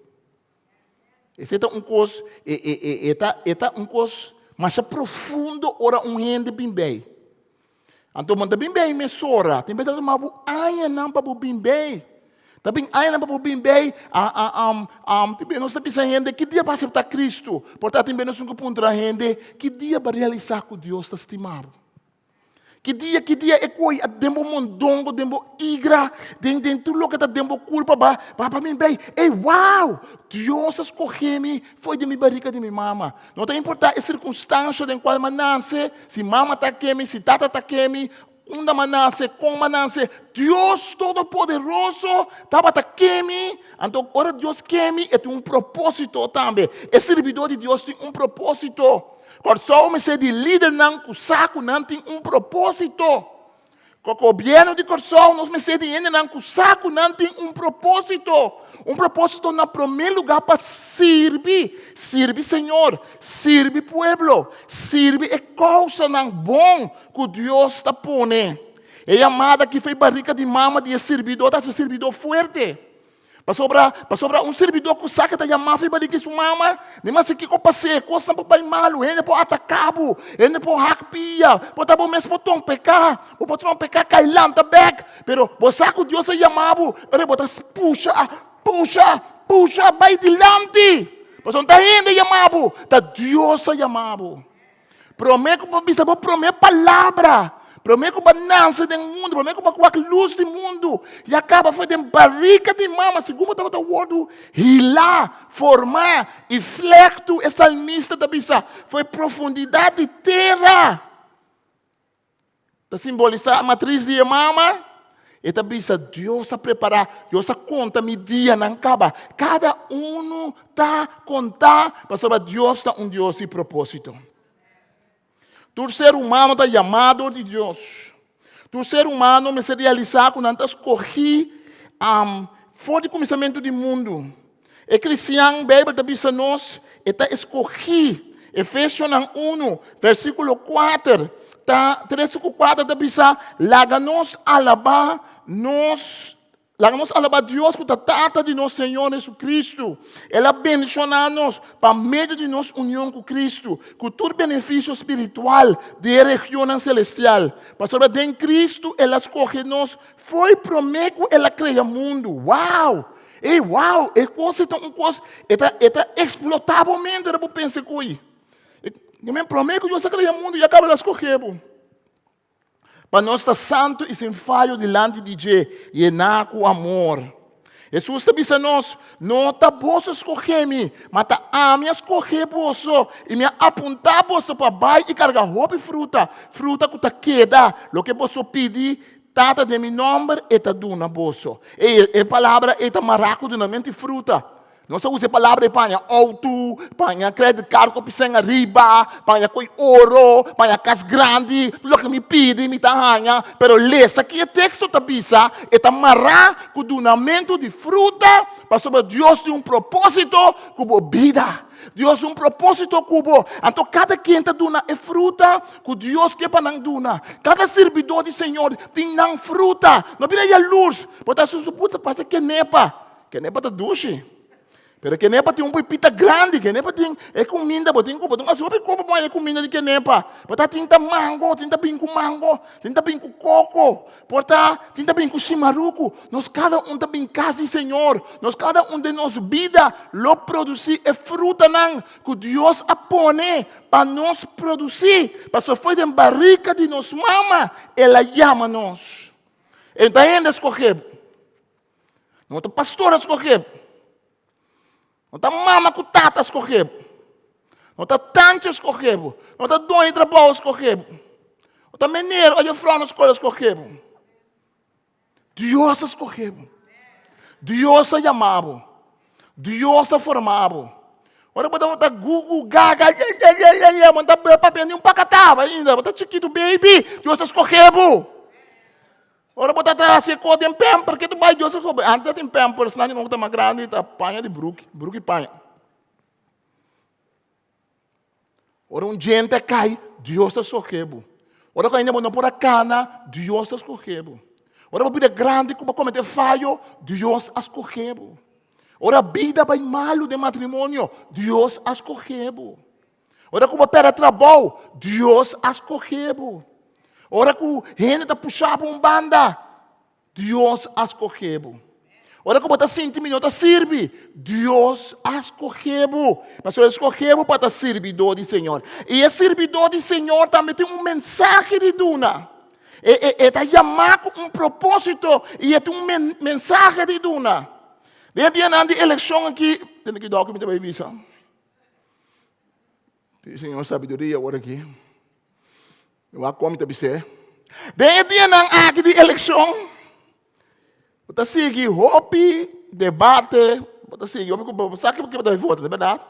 Speaker 2: Esei ta un kos, e, e, e, e ta, e ta un kos masha profundo ora un hende bin bei. Anto bo ta bin bei mesora. Tin bes ta tuma bo añanan pa bo bin bei. Ta bin añanan pa bo bin bei. A, a, am, am, tin bes nos ta bisa hende, ki dia bo aseptá Kristu? Por ta tin bes nos tin ku puntra hende, ki dia bo a realisá ku Dios ta stima bo? Ki dia, ki dia e koi a den bo mondongo, den bo igra, den, den tur loke ta den bo kulpa, ba, ba pa bin bei, ey, wow! Dios a skohe mi fo'i di mi barika di mi mama. No ta importá e sirkunstansha den kual mi a nase, si mama ta kemi, si tata ta kemi, unda mi a nase, kon mi a nase, Dios Todopoderoso tabata kemi. Anto ora Dios kemi, e tin un propósito tambe. E sirbidó di Dios tin un propósito. Kòrsou mester di lidernan ku sa ku nan tin un propósito. Ku gobièrnu di Kòrsou nos mester di hendenan ku sa ku nan tin un propósito. Un propósito na promé lugá pa sirbi, sirbi Señor, sirbi pueblo, sirbi e kousanan bon ku Dios ta pone. E yamada aki fo'i barika di mama di e sirbidó ta hasi e sirbidó fuerte. Pasobra, pasobra un sirbidó ku sa ke ta yamá riba di ki su mama, ni mas kiko pas'é, kosnan por bai malu, hende por ataká bo, hende por hak pia, por ta bo mes por trompeká, bo por trompeká kai lanta bèk, pero bo sa ku Dios a yamá bo, ora bo ta pusha, pusha, pusha bai dilanti, pasobra no ta hende a yamá bo, ta Dios a yamá bo. Promé ku bo bisa bo promé palabra, promé ku bo nase den mundu, promé ku bo wak lus di mundu, ya kaba for den barika di mama, segun bo tabata wòrdu hilá, formá i flèktu, e salmista ta bisa, for e profundidat di tera. Ta simbolisá e matris di e mama. E ta bisa, Dios a prepará, Dios a konta mi dianan kaba. Kada unu ta kontá pasobra Dios ta un Dios di propósito. Tur ser humano ta yamá dor di Dios. Tur ser humano mester realisá ku nan ta skohí. For di kuminsamentu di mundu, e kristian, Beibel ta bisa nos, e ta eskohí. Efesionan unu, versíkulo kuater ta tres ku kuater ta bisa, Laga nos alabá nos Laga nos alabá Dios ku ta Tata di nos Señor Hesukristu. El a bendishoná nos pa medio di nos union ku Kristu, ku tur benefisio spiritual di e regionnan selestial. Pasobra den Kristu el a skohe nos fo'i promé ku el a krea mundu. Wow! Ey, wow! E kos ei ta un kos, e ta, e ta eksplotá bo mente ora bo pensa ku ei. Promé ku Dios a krea mundu ya kaba el a skohe bo. Pa nos ta santu i sin fayo dilanti di dje, yená ku amor. Hesus ta bisa nos, No ta boso a skohé mi, ma ta ami a skohé boso, i mi a apuntá boso pa bai i karga hopi fruta, fruta ku ta keda. Loke boso pidi Tata den mi nòmber, e ta duna boso. Ei, e palabra ei ta mará ku dunamentu di fruta. Nos a usa e palabra ei pa haña outo, pa haña credit card ku pisèn ariba, pa haña koi oro, pa haña kas grandi, tur loke mi pidi mi ta haña. Pero lesa ki e teksto ta bisa, e ta mará ku dunamentu di fruta, pasobra Dios tin un propósito ku bo bida. Dios tin un propósito ku bo. Anto kada ken ta duna e fruta ku Dios ke pa nan duna. Kada sirbidó di Señor tin nan fruta. No bira yalurs, bo ta hasi su puta pasa kenepa. Kenepa ta dushi. Pero kenepa tin un pipita grandi. Kenepa tin e kuminda, bo tin ku bo tin hasi hopi kopa pa haña e kuminda di kenepa. Por ta tin ta mango, tin ta bin ku mango, tin ta bin ku koko, por ta tin ta bin ku shimaruku. Nos kada un ta bin kas di Señor. Nos kada un den nos bida lo produsí e frutanan ku Dios a pone pa nos produsí. Pasobra foi den barika di nos mama El a yama nos. E ta hende a skohe bo. No ta pastor a skohe bo. No ta mama ku tata a skohe bo. No ta tanchi a skohe bo. No ta doño di trabou a skohe bo. No ta meneer òf jufrou na skol a skohe bo. Dios a skohe bo. Dios a yama bo. Dios a forma bo. Ora bo tabata gugu gaga ye ye ye ye ye bo no ta papia ni un pakataba ainda bo ta chikitu baby Dios a skohe bo. Ora bo ta ta hasi e kos den pamper, ke tu bai Dios a kobe? Antes ta tin pampers, nan di ku ta mas grandi ta paña di bruki, bruki paña. Ora un djente a kai, Dios ta skohe bo. Ora ku ainda bo no por a kana, Dios ta skohe bo. Ora bo bira grandi ku bo komete fayo, Dios a skohe bo. Ora bida bai malu den matrimonio, Dios a skohe bo. Ora ku bo pèrdè trabou, Dios a skohe bo. Ora ku hende ta pusha bo un banda, Dios a skohe bo. Ora ku bo ta sinti mi no ta sirbi, Dios a skohe bo. Pasobra el skohe bo pa ta sirbidó di Señor. I e sirbidó di Señor tambe tin un mensahe di duna. E, e, e ta yamá ku un propósito i e tin un men, mensahe di duna. Den e dianan di elekshon aki, tene kuidou ku mi ta bai bisa. Pidi Señor sabiduria awor aki. Mi wak kon mi ta bis'é. Den e dianan aki di elekshon, bo ta sigui hopi debate, bo ta sigui hopi, bo sa ke bo ta vota, ta bèrdat?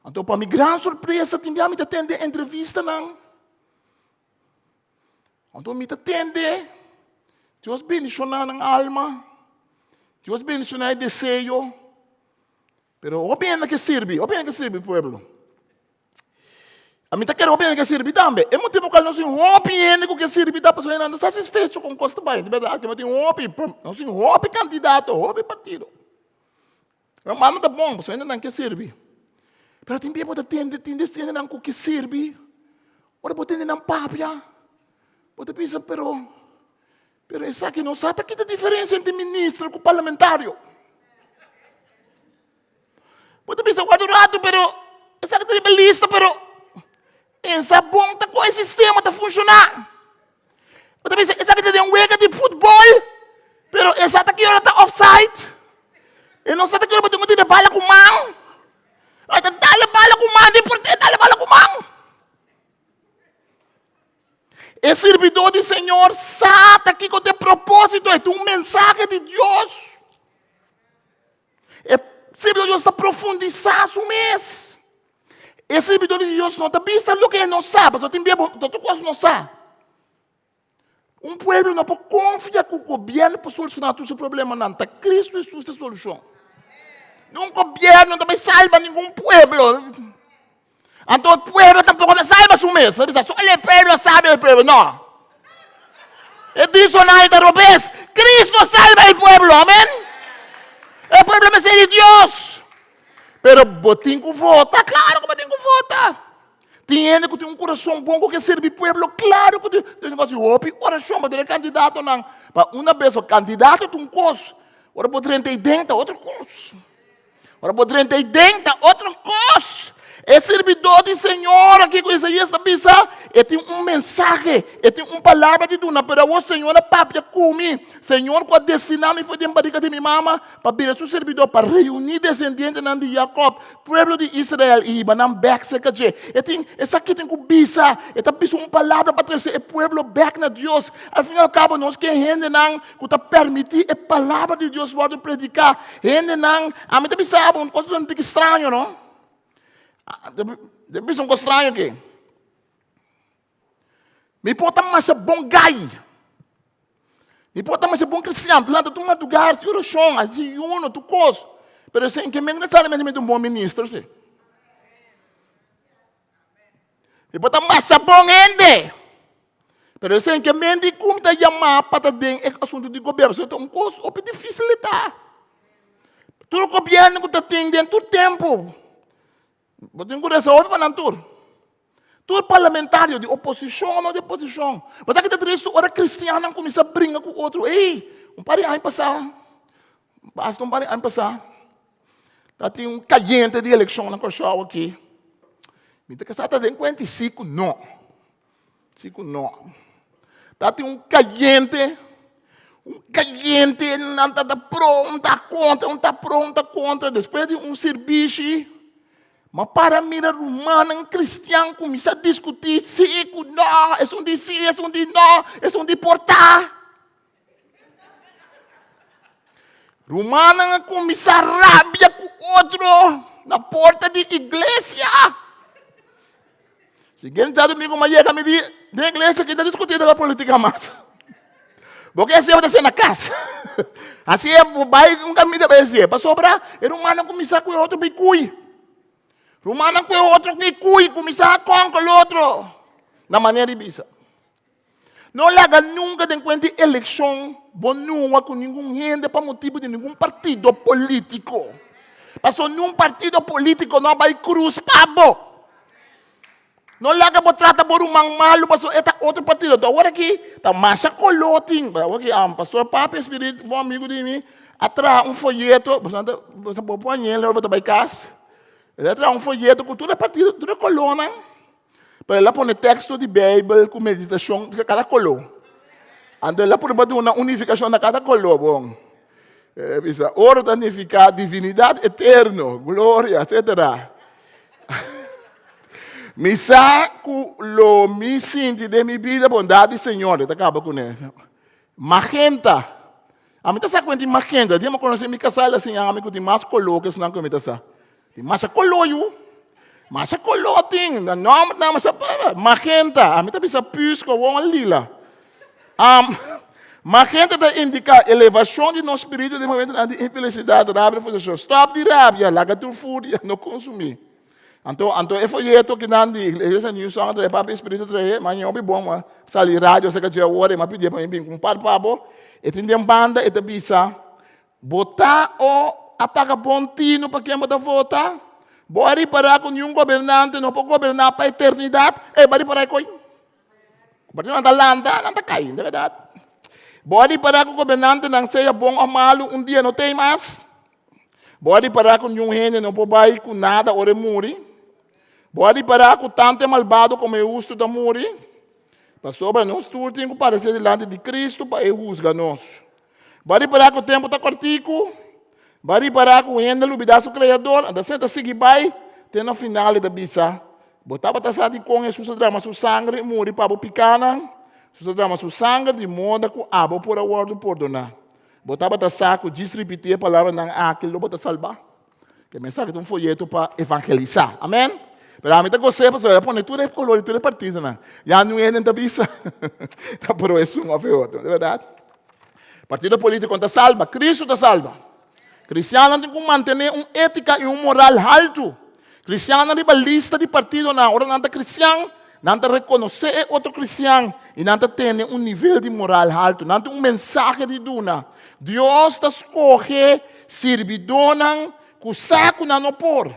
Speaker 2: Anto pa mi gran sorpresa tin bia mi ta tende entrevistanan. Anto mi ta tende, Dios bendishoná nan alma, Dios bendishoná e deseo. Pero hopi hende ke sirbi, hopi hende ke sirbi pueblo. A mi ta kere hopi hende ke sirbi tambe. E motibu kual nos tin hopi hende ku ke sirbi ta pasobra nan no ta satisfecho kon kos ta bai. Di bèrdat ke no tin hopi, nos tin hopi kandidato, hopi partido. Pero mal no ta bon, pasobra hendenan ke sirbi. Pero tin bia bo ta tende, tin des hendenan ku ke sirbi, ora bo tende nan papia, bo ta bisa pero, pero esaki no sa ta kita diferensia entre minister ku parlamentario. Bo ta bisa wak un ratu pero esaki ta riba lista pero e sa bon ta kon e sistema ta funshoná. Bo ta bisa esaki ta den wega di futbòl pero e sa ta ki ora ta offside. E no sa ta ki ora bo tin ku tira bala ku man. Ai ta dal e bala ku man di portero dal e bala ku man. E sirbidó di Señor sa ta kiko ta e propósito, e ta un mensahe di Dios. E sirbidó di Dios ta profundisá su mes. E sirbidó di Dios no ta bisa loke e no sa, pasobra tin bia bo, tur kos no sa. Un pueblo no por konfia ku gobièrnu por solushoná tur su problemanan. Ta Kristu Hesus ta e solushon. Ningun gobièrnu no ta bai salba ningun pueblo. Anto e pueblo tampoko ta salba su mes. Ta bisa, solo e pueblo sabe el pueblo. No. E dichonario ta robes. Cristo salba el pueblo. Amen. E pueblo mester di Dios. Pero bo tin ku vota. Claro ku bo tin ku vota. Tin hende ku tin un kurason bon ku ke sirbi pueblo. Claro ku tin. Dios a hasi hopi orashon pa tur e kandidatonan. Pa una bes kandidato ta un kos. Ora bo drenta ei den ta otro kos. Ora bo drenta ei den ta otro kos. E sirbidó di Señor aki ku Isaías ta bisa, e tin un mensahe, e tin un palabra di duna, pero awor Señor a papia ku mi, Señor ku a destiná mi for den barika di mi mama pa bira su sirbidó, pa reuní desendientenan di Jakòb, pueblo di Israel, i hiba nan bèk serka dje. E tin, esaki tin ku bisa, e ta bisa un palabra pa trese e pueblo bèk na Dios. Al fin i al kabo nos ke hendenan ku ta permití e palabra di Dios wòrdu prediká. Hendenan, ami ta bisa bo un kos un tiki straño no. Ta bisa un kos straño aki. Mi por ta masha bon gai. Mi por ta masha bon kristian. Mi lanta tur madrugá, hasi orashon, hasi ayuno, tur kos. Pero esei ke men nesesariamente mi ta un bon minister si. Mi por ta masha bon hende. Pero esei ke men di ku mi ta yamá pa ta den e asuntu di gobièrnu. Esei ta un kos hopi difísil e ta. Tur gobièrnu ku ta tin den tur tempu, bo tin ku resa hopi pa nan tur. Tur parlamentario di oposishon o no di oposishon. Bo sa ki ta tristu ora kristiannan kuminsá bringa ku otro. Ey, un par di aña pasá, basta un par di aña pasá, ta tin un kayente di elekshon na Kòrsou aki. Mi ta kasa ta den kuenta i si ku no. Si ku no. Ta tin un kayente, un kayente, nan ta ta pro, un ta kontra, un ta pro, un ta kontra. Despues di un sirbishi, ma para mira rumannan kristian kuminsá diskutí si ku no, esun di si, esun di no, esun di por ta. Rumannan a kuminsá rabia ku otro na porta di iglesia. Siguiente djadumingu mi a yega mi di den iglesia ki ta diskutí riba polítika mas. Bo ke hasié bo ta hasié na kas. Hasié bo bai un kaminda bai hasié. Pasobra e rumannan kuminsá ku e otro bai kui. Rumannan ku e otro bai kui kuminsá konka el otro na manera di bisa. No laga nunka den kuenta di elekshon bo nua ku ningun hende pa motibu di ningun partido polítiko. Pasobra niun partido polítiko no a bai krus pa bo. No laga bo trata bo ruman malu pasobra e ta otro partido. Anto awor aki ta masha koló tin. Awor aki pastor Papi Espirit, bon amigu di mi, a traha un foyeto. Boso por pone el ora bo ta bai kas. El a traha un foyeto ku tur e partido, tur e kolónan. Pero el a pone teksto di Beibel ku meditashon di kada koló. Anto el a purba duna un nifikashon na kada koló. Bon, el a bisa, oro ta nifiká divinidat eterno, gloria, etsetera. Mi sa ku lo mi sinti den mi bida bondat di Señor. E ta kaba kuné. Magenta. Ami ta sa ku tin magenta. Dia mi konosé mi kasá el a siña ami ku tin mas koló ku esnan ku mi ta sa. Tin masha koló yu. Masha koló tin. Na nòmber nan masha magenta. Ami ta bisa püs ku awor un lila. Um, magenta ta indiká elevashon di nos spiritu den momentunan di infelisidat, rabia, frustrashon. Stòp di rabia, laga tur furia, no konsumí. Anto, anto e folleto kinan di Iglesia New Song a trae, Papia Spiritu a trae, ma ñobi bon, ma sali radio acerca dje awor, e m'a pidié pa mi bin ku un par pa bo. E tin den banda, e ta bisa, Bo ta o a paga bon tinu pa ken bo ta vota? Bo a ripará ku niun gobernante no por goberná pa eternidat? Ey, bo a ripará e koi? Pasobra nan ta lanta, nan ta kai, di bèrdat. Bo a ripará ku gobernantenan sea bon òf malu un dia no t'ei mas? Bo a ripará ku niun hende no por bai ku nada ora e muri? Bo a ripará ku tantu e malbado komo e hustu ta muri? Pasobra nos tur tin ku paresé dilanti di Kristu pa e husga nos. Bo a ripará ku tempu ta kòrtiku? Bo a ripará ku hende a lubidá su Kreador? Anto asina ta sigui bai te na final e ta bisa, Bo tabata sa dikon Hesus a drama su sanger i muri pa bo pikánan? Hesus a drama su sanger di moda ku abo por a wòrdu pordoná. Bo tabata sa ku djis ripití e palabranan aki lo bo ta salbá? Ke mensahe ta un foyeto pa evangelisá. Amèn? Pero ami ta gos'é pasobra el a pone tur e kolor di tur e partidonan. Ya nu hende ta bisa ta pro esun òf e otro, di bèrdat. Partido polítiko no ta salba, Kristu ta salba. Kristiannan tin ku mantené un étika i un moral haltu. Kristiannan riba lista di partidonan, ora nan ta kristian, nan ta rekonosé e otro kristian i nan ta tene un nivel di moral haltu. Nan tin un mensahe di duna. Dios ta skohe sirbidónan ku sa ku nan no por.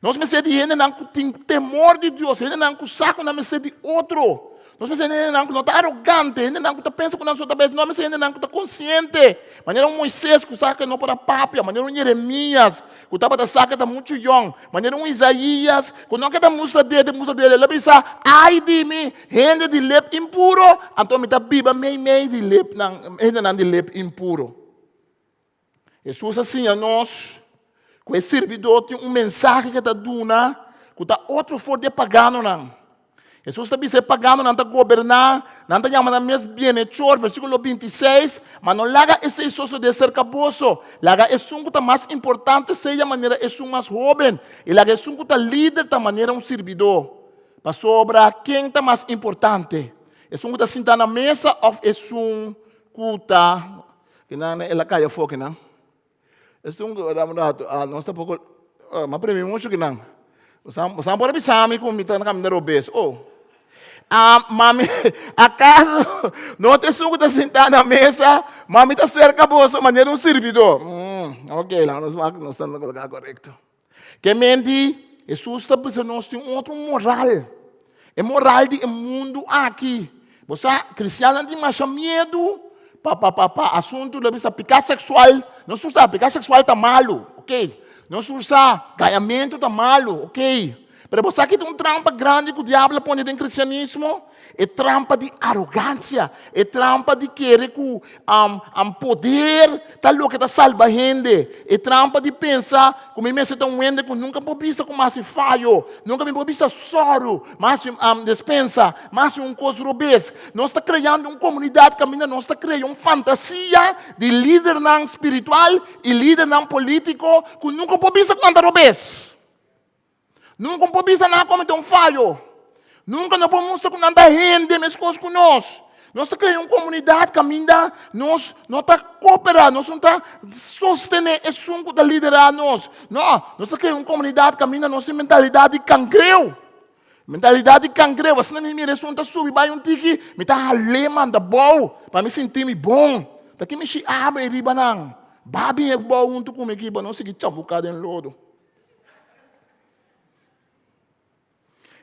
Speaker 2: Nos mester di hendenan ku tin temor di Dios, hendenan ku sa ku nan mester di otro. Nos mester di hendenan ku no ta arogante, hendenan ku ta pensa ku nan so ta bes. Nos mester di hendenan ku ta konsiente, manera un Moises ku sa ku e no por a papia, manera un Jeremias ku tabata sa ku e ta muchu yòn, manera un Isaías ku no ke ta mustra dede, mustra dede. El a bisa, Ai di mi, hende di lep impuro, anto mi ta biba meimei di lepnan, hendenan di lep impuro. Hesus a siña nos ku e sirbidó tin un mensahe ku e ta duna ku ta otro for di e paganonan. Hesus ta bisa e paganonan ta goberná, nan ta yama nan mes bienechor, versíkulo 26, ma no laga esei sosodé serka boso. Laga esun ku ta mas importante sea manera esun mas hóben, i laga esun ku ta lider ta manera un sirbidó. Pasobra ken ta mas importante, esun ku ta sintá na mesa òf esun ku ta Kinan el a kai afó kinan. Esun ku dame un rato, ah, nos tampoko, ah, m'a primi muchu kinan. Bosan, bosan por a bisa mi ku mi ta na kaminda robes. Oh. Ah, mami, akaso no ta esun ku ta sintá na mesa, ma mi ta serka boso manera un sirbidó. Mm, ok, laga nos wak nos ta na lugá korekto. Ke men di, Hesus ta bisa nos tin un otro moral. E moral di e mundu aki. Bo sa, kristiannan tin masha miedu pa pa pa pa asuntu lo bisa piká seksual. Nos tur sa piká seksual ta malu, ok. Nos tur sa gañamentu ta malu, ok. Pero bo sa ki ta un trampa grandi ku diablo a pone den kristianismo? E trampa di arogansia, e trampa di kere ku poder ta loke ta salba hende, e trampa di pensa ku mi mester ta un hende ku nunka por bisa ku mi hasi fayo, nunka mi por bisa sòru, mi hasi despensa, mi hasi un kos robes. Nos ta kreando un komunidat kaminda nos ta krea un fantasia di lidernan spiritual i lidernan polítiko ku nunka por bisa ku nan ta robes. Nunka un por bisa nan a komete un fayo. Nunka no por mustra ku nan ta hende meskos ku nos. Nos ta krea un komunidat kaminda nos no ta koperá, nos no ta sostené esun ku ta liderá nos. No, nos ta krea un komunidat kaminda nos tin mentalidat di kangreu. Mentalidat di kangreu, asina mi mira esun ta subi bai un tiki, mi ta hal'é manda bou pa mi sinti mi bon. Ta ki mi shi aba ei riba nan? Ba bin e bou huntu ku mi aki pa nos sigui chabuká den lodo.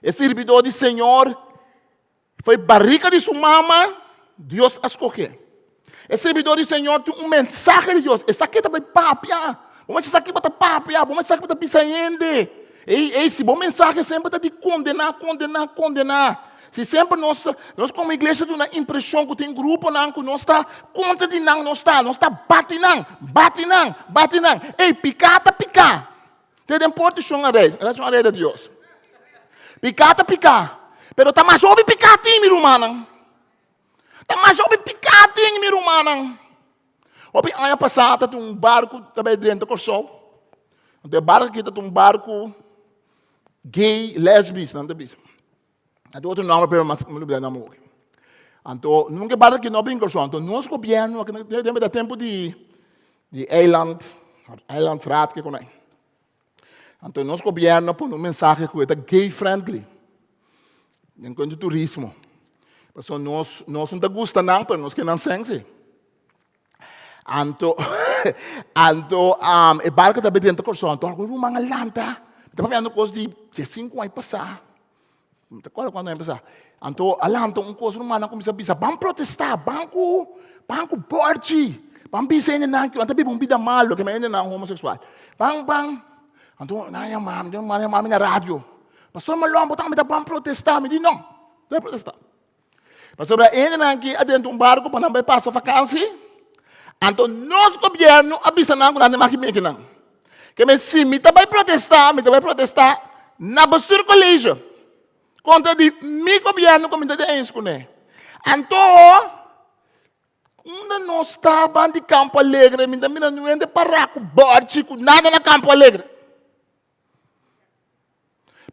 Speaker 2: E sirbidó di Señor foi barrica di su mama, Dios a scoge. E sirbidó di Señor tin un mensahe di Dios. Esaki ta bai papia. Bo mester sa kiba ta papia, bo mester sa kiba ta bisa hende. Ei, ei, si bo mensahe semper ta di kondená, kondená, kondená. Si semper nos, nos komo iglesia duna impreshon ku tin gruponan ku nos ta kontra di nan, nos ta, nos ta bati nan, bati nan, bati nan. Ei, piká ta piká. Te den porta shon a rei, shon a rei ta Dios. Piká ta piká, pero ta mas hopi piká tin, mi rumannan. Ta mas hopi piká tin, mi rumannan. Hopi aña pasá ta tin un barku ta bai drenta Kòrsou. Anto e barku aki ta un barku gay, lesbisch nan ta bisa. A tin otro nomber pero mas mi olbida e nomber hopi. Anto nunca e barco aki no a bin Kòrsou. Anto nos gobièrnu aki na tempu ta tempu di di eiland, eilandsraad ke konai. Anto nos gobièrnu a pone un mensahe ku e ta gay friendly den kuantu turismo. Pasobra nos nos no ta gusta nan pero nos ke nan sensi. Anto, anto um, e barco ta drenta Kòrsou, anto algun ruman a lanta. Mi ta papiando kos di diesinku aña pasá. Mi ta kòrda kuantu aña pasá. Anto a lanta un kos, rumannan kuminsá bisa, ban protestá, ban ku, ban ku bòrchi, ban bisa hendenan ku nan ta biba un bida malu, ke hendenan homoseksual. Ban, ban. Anto nan a yama mi, nan a yama mi na radio. Pastor Malon, bo tambe ta ban protestá? Mi di no, no bai protestá. Pasobra e hendenan aki a drenta un barku pa nan bai pasa fakansi, anto nos gobièrnu a bisa nan ku nan tin maki meki nan. Ke men si mi ta bai protestá, mi ta bai protestá na bestuurcollege kontra di mi gobièrnu ku mi ta den eens kuné. Anto unda nos ta ban di Campo Alegre mi ta mira nu hende pará ku bòrchi ku nada na Campo Alegre.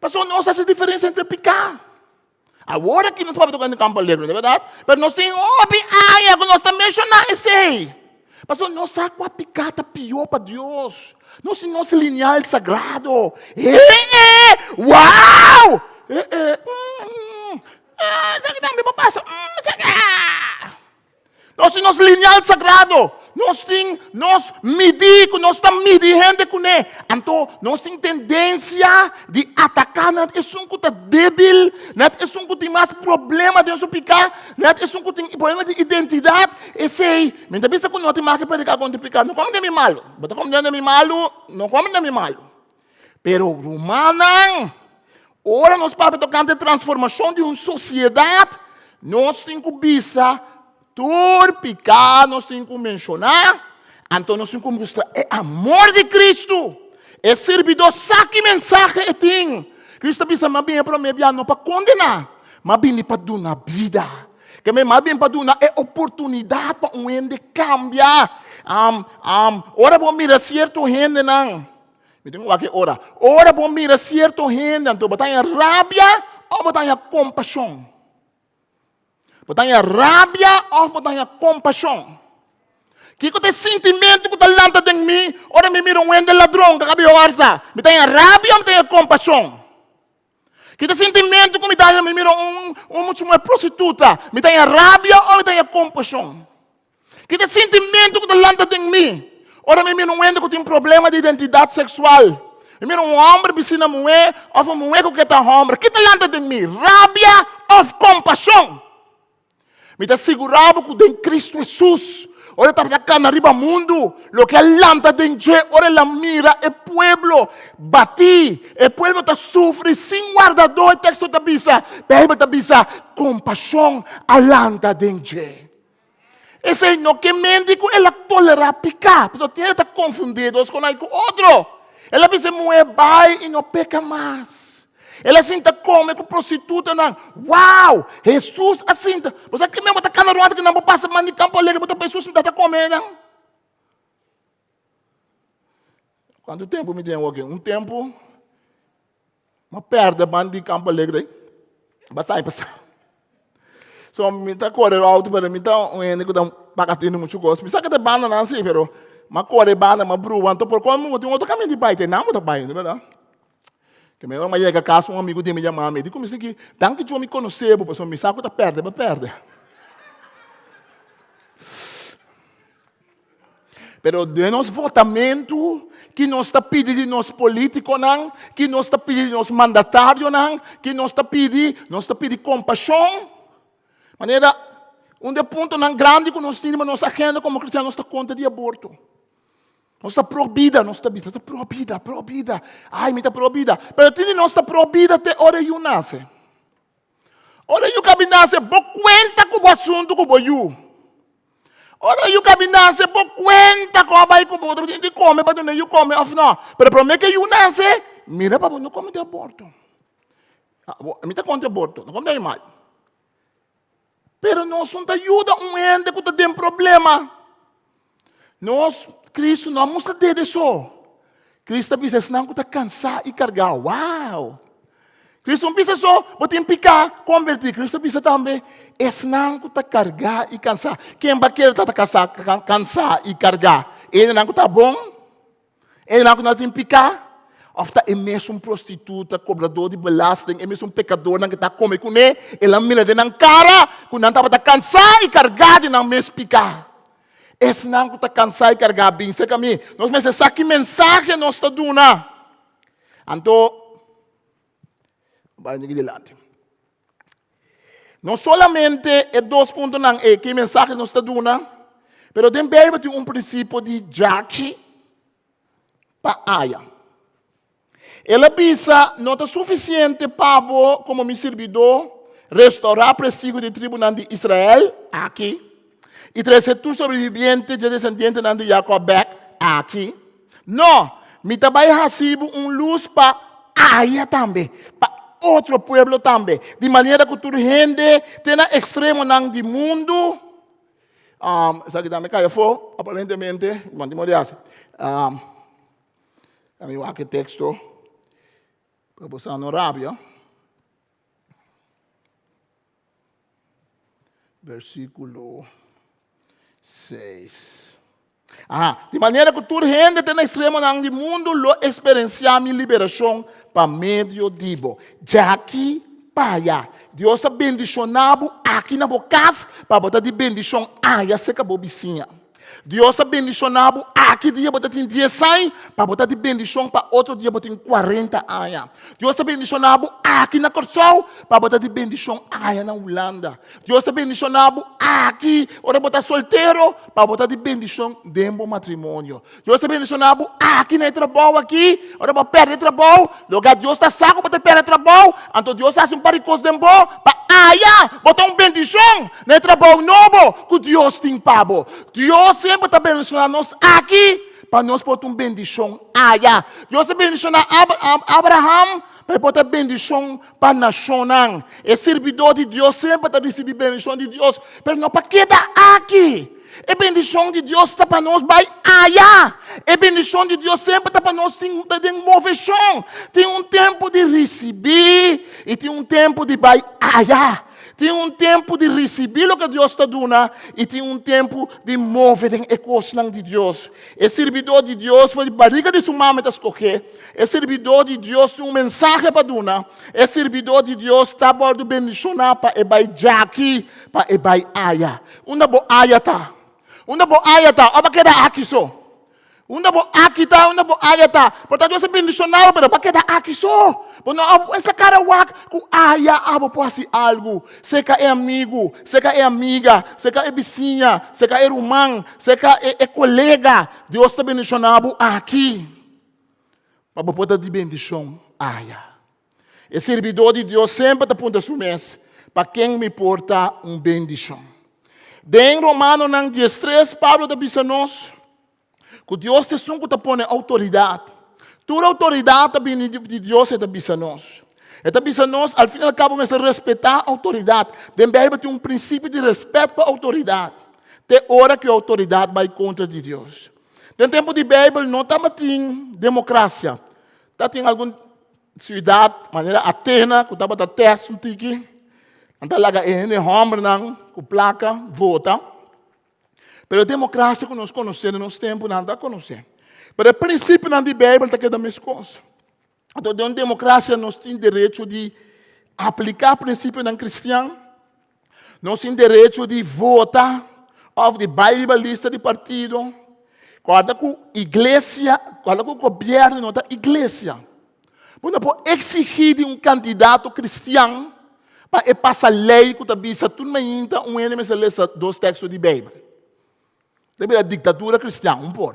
Speaker 2: Pasobra nos hasi diferensia entre piká. Awor aki nos papia tokante Campo Alegre, no ta bèrdat? Pero nos tin hopi aña ku nos ta menshoná esei. Pasobra nos sa kua piká ta pió pa Dios. Nos tin nos lineal sagrado. E e! Wow! E e! Mm, ah, esaki tambe por pasa. Mm, esaki, ah! Nos tin nos lineal sagrado. Nos tin nos midí ku nos ta midi hende kuné. Anto nos tin tendensia di ataká net esun ku ta débil, net esun ku tin mas problema den su piká, net esun ku tin problema di identidat. Esei, mi ta bisa ku no tin mas ke prediká kontra piká. No kòm den mi malu. Bo ta kòm den mi malu, no kòm den mi malu. Pero rumannan, ora nos papia tokante transformashon di un sosiedat, nos tin ku bisa tur piká nos tin ku menshoná, anto nos tin ku mustra e amor di Kristu. E sirbidó sa ki mensahe e tin. Kristu a bisa, Mi a bini promé bia no pa kondená, ma bini pa duna bida. Ke men a bini pa duna e oportunidat pa un hende kambia. Ora bo mira sierto hendenan, Mi tin ku wak e ora. Ora bo mira sierto hende, anto bo ta haña rabia òf bo ta haña kompashon? Bo ta haña rabia òf bo ta haña kompashon? Kiko ta e sintimentu ku ta lanta den mi ora mi mira un hende ladron ku a kabi hòrta? Mi ta haña rabia òf mi ta haña kompashon? Ki ta e sintimentu ku mi ta haña mi mira un un mucha muhé prostituta? Mi ta haña rabia òf mi ta haña kompashon? Ki ta e sintimentu ku ta lanta den mi ora mi mira un hende ku tin problema di identidat seksual? Mi mira un hòmber bisti na muhé òf un muhé ku ke ta hòmber. Ki ta lanta den mi? Rabia òf kompashon? Mi ta sigurá bo ku den Kristu Hesus, ora e tabata kana riba mundu, loke a lanta den dje ora el a mira e pueblo batí, e pueblo ta sufri sin wardadó, e teksto ta bisa, Beibel ta bisa, kompashon a lanta den dje. Esei no ke menti ku el a tolerá piká, pasobra tin hende ta konfundí e dos konai ku otro. El a bisa e muhé, Bai i no peka mas. El a sinta kome ku prostitutanan. Wow! Hesus a sinta. Bo sa ki men bo ta kana rònt kinan bo pasa man di Kampo Alegre bo ta pa Hesus sinta ta kome einan? Kuantu tempu mi tin awor aki? Un tempu mi a pèrdè man di Kampo Alegre ei. Basta aña pasá. So mi ta kore outo pero mi ta un hende ku ta pakatini muchu kos. Mi sa ku ta e bandanan si pero mi a kore e banda mi a brua anto por komo bo tin otro kaminda di bai te nan bo ta bai, no bèrdat? Ke mi ora mi a yega kas un amigu di mi yama mi, e di ku mi si ki, danki Dios mi konosé bo pasobra mi sa ku ta pèrdè bo a pèrdè. Pero den nos votamentu, ki nos ta pidi di nos polítikonan, ki nos ta pidi di nos mandatarionan, ki nos ta pidi? Nos ta pidi kompashon. Manera un di e puntonan grandi ku nos tin riba nos agenda komo kristiano, nos ta kontra di aborto. Nos ta pro bida, nos ta bisa, nos ta pro bida, pro bida. Ai, mi ta pro bida. Pero tin di nos ta pro bida te ora e yu nase. Ora e yu kabi nase, bo kuenta ku bo asuntu ku bo yu. Ora e yu kabi nase, bo kuenta ku a bai ku bo. Bo tin di kome pa duna e yu kome òf no. Pero promé ku e yu nase, mira pa bo no kome di aborto. Mi ta kontra aborto, no kontra animal. Pero nos no ta yuda un hende ku ta den problema. Nos, Kristu no a mustra dede so. Kristu a bisa esnan ku ta kansá i kargá. Wow! Kristu no bisa so, bo tin piká, kombertí. Kristu a bisa tambe, esnan ku ta kargá i kansá. Ken ba kere ta ta kasá, kansá i kargá? Hendenan ku ta bon? Esnan ku no tin piká, òf ta e mesun prostituta, kobradó di belasting, e mesun pekadornan ku ta kome kuné, el a mira den nan kara ku nan tabata kansá i kargá di nan mes piká. Esnan ku ta kansá i kargá, bin serka mi. Nos mester sa ki mensahe nos ta duna. Anto, bai un dilanti. No solamente e dos puntonan ei, ki mensahe nos ta duna, pero den Bijbel tin un prinsipio di djaki pa aya. El a bisa, No ta sufisiente pa bo komo mi sirbidó restourá prestigio di tribunan di Israel, aki, i trese tur sobreviviente dje desendientenan di Jakòb bèk, aki. No, mi ta bai hasi bo un lus pa aya tambe, pa otro pueblo tambe, di manera ku tur hende te na ekstremonan di mundu, esaki tambe kai afó, aparentemente, bo tin mor di hasi. Mi wak e teksto. Pa bo sa no rabia. Versíkulo 6. Aha, di manera ku tur hende te na ekstremonan di mundu lo eksperensiá mi liberashon pa medio di bo. Djaki pa aya. Dios a bendishoná bo aki na bo kas pa bo ta di bendishon aya serka bo bisiña. Dios a bendishoná bo aki dia bo ta tin dies aña, pa bo ta di bendishon pa otro dia bo tin kuarenta aña. Dios a bendishoná bo aki na Kòrsou, pa bo ta di bendishon aya na Hulanda. Dios a bendishoná bo aki ora bo ta soltero, pa bo ta di bendishon den bo matrimonio. Dios a bendishoná bo aki na e trabou aki, ora bo a pèrdè e trabou, loke Dios ta sa ku bo ta pèrdè trabou, anto Dios a hasi un par di kos den bo pa aya bo ta un bendishon na e trabou nobo ku Dios tin pa bo. Dios semper ta bendishoná nos aki pa nos por ta un bendishon aya. Dios a bendishoná Abraham pa e por ta bendishon pa nashonnan. E sirbidó di Dios semper ta risibí bendishon di Dios, pero no pa keda aki. E bendishon di Dios ta pa nos bai aya. E bendishon di Dios semper ta pa nos tin ta den moveshon. Tin un tempu di risibí i tin un tempu di bai aya. Tin un tempu di risibí loke Dios ta duna i tin un tempu di move den e kosnan di Dios. E sirbidó di Dios for di bariga di su mama e ta skohé. E sirbidó di Dios tin un mensahe pa duna. E sirbidó di Dios ta wòrdu bendishoná pa e bai djaki, pa e bai aya. Unda bo aya ta? Unda bo aya ta? Òf a keda aki so? Unda bo aki ta? Unda bo aya ta? Por ta Dios a bendishoná bo, pero bo a keda aki so. Bo no a pensa kara wak ku aya abo por hasi algu. Seka e amigu, seka e amiga, seka e bisiña, seka e ruman, seka e kolega. Dios ta bendishoná bo aki pa bo por ta di bendishon aya. E sirbidó di Dios semper ta puntra su mes, Pa ken mi por ta un bendishon? Den Romanonan 13, Pablo ta bisa nos ku Dios ta esun ku ta pone outoridat. Tur outoridat ta bini di Dios, e ta bisa nos. E ta bisa nos, al fin i al kabo mester respetá outoridat. Den Beibel tin un prinsipio di rèspèt pa outoridat, te ora ku e outoridat bai kontra di Dios. Den tempu di Beibel no tabatin demokrasia. Tabatin algun Siudat manera Atena ku tabata tèst un tiki, nan ta laga e hende hòmbernan ku plaka vota. Pero e demokrasia ku nos konosé den nos tempu nan ta konosé. Pero e prinsipionan di Beibel ta keda meskos. Anto den un demokrasia nos tin derecho di apliká prinsipionan kristian, Nos tin derecho di vota of di bai riba lista di partido. Kòrda ku iglesia, kòrda ku gobièrnu no ta iglesia. Bo no por eksigí di un kandidato kristian pa e pasa lei ku ta bisa tur mainta un hende mester lesa dos teksto di Beibel. Ta bira diktadura kristian, un por.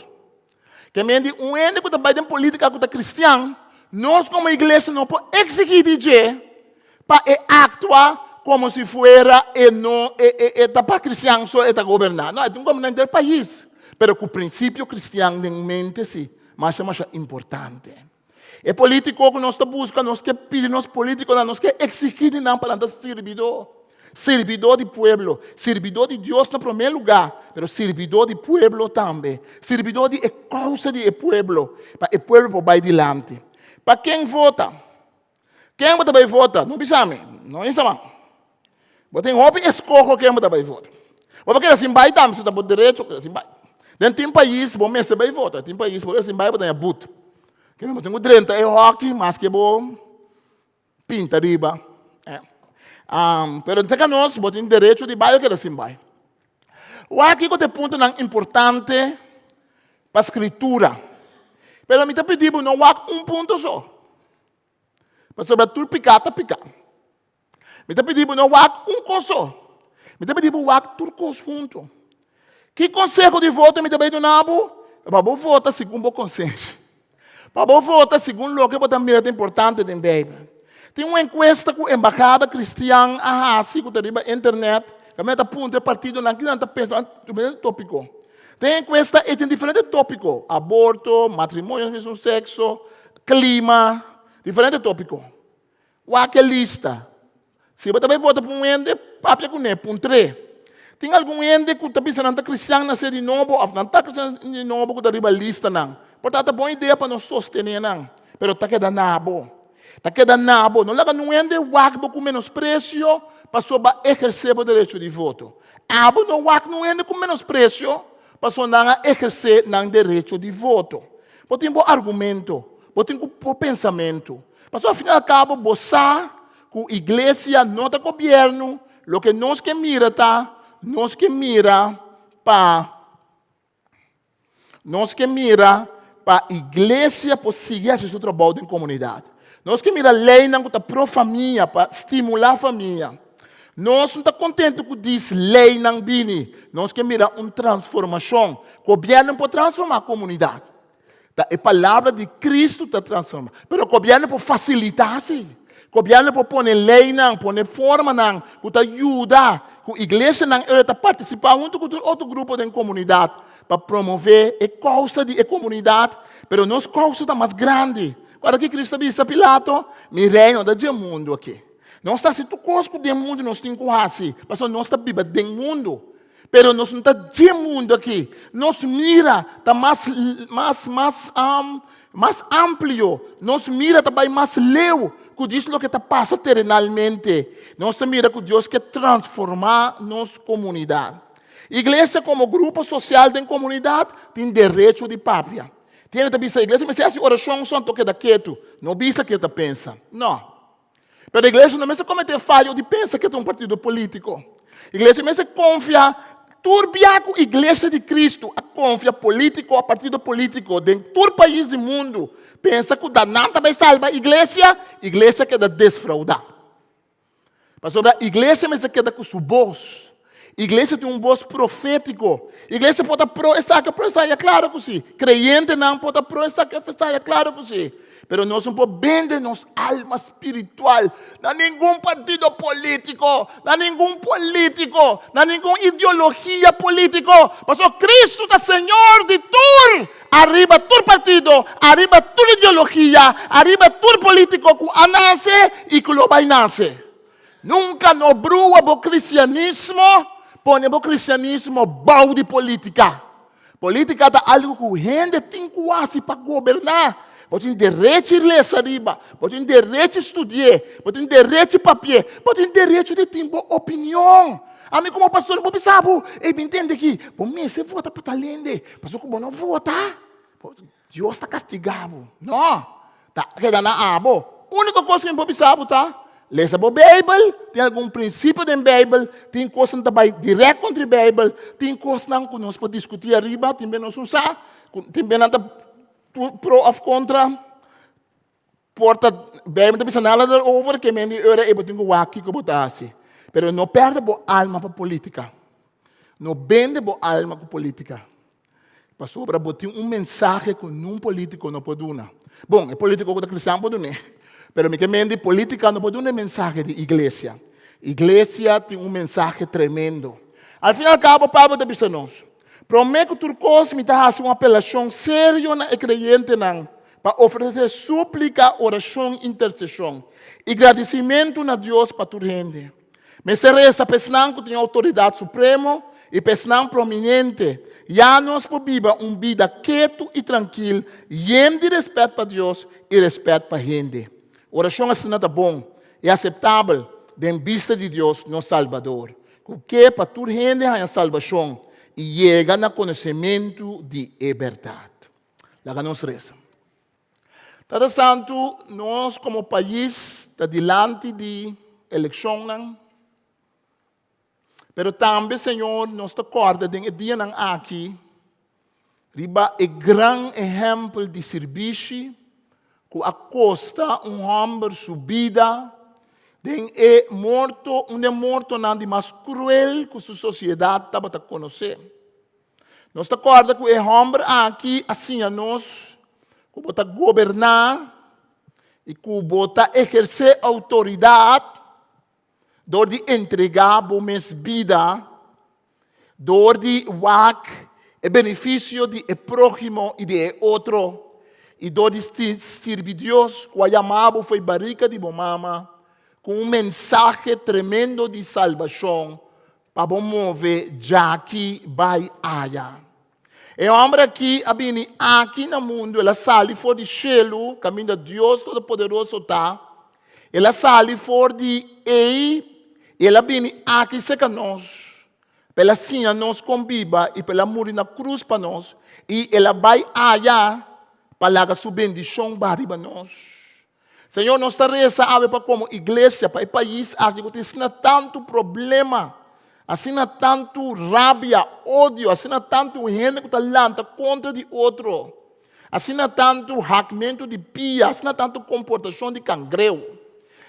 Speaker 2: Ke men di un hende ku ta bai den politika ku ta kristian, nos komo iglesia no por eksigí di dje pa e aktua komo si fuera e no e e e ta pa kristian so e ta goberná. No, e tin goberná henter pais, pero ku prinsipio kristian den mente si, masha masha importante. E polítiko ku nos ta buska, nos ke pidi nos polítikonan, nos ke eksigí di nan pa nan ta sirbidó. Sirbidó di pueblo, sirbidó di Dios na promé lugá, pero sirbidó di pueblo tambe. Sirbidó di e kousa di e pueblo, pa e pueblo por bai dilanti. Pa ken vota? Ken bo ta bai vota? No bisa mi, no insta man. Bo tin hopi eskoho ken bo ta bai vota. Bo por keda sin bai tambe, si ta bo derecho, keda sin bai. Den tin pais bo mester bai vota, tin pais bo keda sin bai bo ta haña but. Ke bo tin ku drenta e hoki maske bo pinta riba. Eh. Um, pero den nos bo tin derecho di bai o keda sin bai. Wak kiko ta e puntonan importante pa skritura. Pero mi ta pidi bo no wak un punto so. Pasobra tur piká ta piká. Mi ta pidi bo no wak un kos so. Mi ta pidi bo wak tur kos huntu. Ki konseho di voto mi ta bai duna bo? Pa bo vota segun bo konsenshi. Pa bo vota segun loke bo ta mira ta importante den Beibel. Tin un enkuesta ku embahada kristian a hasi ku ta riba internet, kaminda ta puntra e partidonan kinan ta pensa diferente topiko. Den e enkuesta e tin diferente topiko, aborto, matrimonio di mesmo sekso, klima, diferente topiko. Wak e lista. Si bo ta bai vota pa un hende, papia kuné, puntr'é. Tin algun hende ku ta bisa nan ta kristian nasé di nobo òf nan ta kristian di nobo ku ta riba listanan. Por ta ta bon idea pa nos sostené nan, pero ta keda na bo. Ta keda na bo. No laga nun hende wak bo ku menospresio pasobra bo a ehersé bo derecho di voto. Abo no wak nun hende ku menospresio pasobra nan a ehersé nan derecho di voto. Bo tin bo argumento, bo tin ku bo pensamentu. Pasobra al fin i al kabo bo sa ku iglesia no ta gobièrnu, loke nos ke mira ta, nos ke mira pa. Nos ke mira pa iglesia por sigui hasi su trabou den komunidat. Nos ke mira leinan ku ta pro famia, pa stimulá famia. Nos no ta kontentu ku dis leinan bini. Nos ke mira un transformashon. Gobièrnu por transformá komunidat. Ta e palabra di Kristu ta transformá. Pero gobièrnu por fasilitá si. Gobièrnu por pone leinan, pone formanan ku ta yuda ku iglesianan ora ta partisipá huntu ku tur otro grupo den komunidat pa promové e kousa di e komunidat. Pero nos kousa ta mas grandi. Kòrda ki Kristu a bisa Pilato, Mi reino ta dje mundu aki. Nos ta hasi tur kos ku den mundu nos tin ku hasi, pasobra nos ta biba den mundu. Pero nos no ta dje mundu aki. Nos mira ta mas, mas, mas, um, mas amplio. Nos mira ta bai mas leu ku djis loke ta pasa terenalmente. Nos ta mira ku Dios ke transformá nos komunidat. Iglesia komo grupo sosial den komunidat tin derecho di papia. Tin hende ta bisa iglesia mester hasi orashon so anto keda ketu. No bisa ke ta pensa. No. Pero iglesia no mester kometé fayo di pensa ke ta un partido polítiko. Iglesia mester konfia tur bia ku iglesia di Kristu a konfia polítiko a partido polítiko den tur pais di mundu pensa ku da nan ta bai salba iglesia, iglesia keda desfraudá. Pasobra iglesia mester keda ku su bos. Iglesia tin un bos profétiko. Iglesia por ta pro esaki o pro esaya? Klaro ku si. Kreyentenan por ta pro esaki òf esaya? Klaro ku si. Pero nos no por bende nos alma spiritual na ningun partido polítiko, na ningun polítiko, na ningun ideologia polítiko. Pasobra Kristu ta Señor di tur, ariba tur partido, ariba tur ideologia, ariba tur polítiko ku a nase i ku lo bai nase. Nunka no brua bo kristianismo, pone bo kristianismo bou di politika. Politika ta algu ku hende tin ku hasi pa goberná. Bo tin derechi lesa riba, bo tin derechi studi'é, bo tin derechi papi'é, bo tin derecho di tin bo opinion. Ami komo pastor no por bisa bo, ey bin tende aki, bo mester vota pa tal hende, pasobra ku bo no vota, Dios ta kastigá bo. No, ta keda na abo. Úniko kos ku mi por bisa bo ta, lesa bo Beibel, tin algun prinsipio den Beibel, tin kosnan ta bai dirèkt kontra e Beibel, tin kosnan ku nos por diskutí ariba, tin be nos no sa, tin be nan ta pro òf kontra. Por ta Beibel no ta bisa nada daarover, ke men di ora ei bo tin ku wak kiko bo ta hasi. Pero no pèrdè bo alma pa polítika. No bende bo alma ku polítika. Pasobra bo tin un mensahe ku niun polítiko no por duna. Bon, e polítiko ku ta kristian por dun'é. Pero mi ke men di polítika no por duna e mensahe di iglesia. Iglesia tin un mensahe tremendo. Al fin i al kabo Pablo ta bisa nos, Promé ku tur kos mi ta hasi un apelashon serio na e kreyentenan pa ofresé súplika, orashon, interseshon i gradisimentu na Dios pa tur hende. Mester resa pa esnan ku tin outoridat supremo i pa esnan prominente, ya nos por biba un bida ketu i trankil, yen di rèspèt pa Dios i rèspèt pa hende. Orashon asina ta bon i aseptabel den bista di Dios, nos Salbador, ku ke pa tur hende haña salbashon i yega na konosementu di e bèrdat. Laga nos resa. Tata Santu, nos komo pais ta dilanti di elekshonnan, pero tambe, Señor, nos ta kòrda den e dianan aki riba e gran ehèmpel di sirbishi ku a kosta un hòmber su bida den e morto, un di e mortonan di mas kruel ku su sosiedat tabata konosé. Nos ta kòrda ku e hòmber aki a siña nos ku bo ta goberná i ku bo ta ehersé outoridat dor di entregá bo mes bida, dor di wak e benefisio di e próhimo i di e otro, i dor di sirbi Dios ku a yama bo fo'i barika di bo mama ku un mensahe tremendo di salbashon Pa bo move djaki bai aya. E hòmber akí a bini aki na mundu, el a sali for di shelu, kaminda Dios Todopoderoso ta, el a sali for di ei i el a bini aki serka nos, pa el a siña nos kon biba i pa el a muri na krus pa nos, i el a bai aya pa laga su bendishon baha riba nos. Señor, nos ta resa awe pa komo iglesia, pa e pais aki ku tin asina tantu problema, asina tantu rabia, odio, asina tantu hende ku ta lanta kontra di otro, asina tantu hakmentu di pia, asina tantu komportashon di kangreu,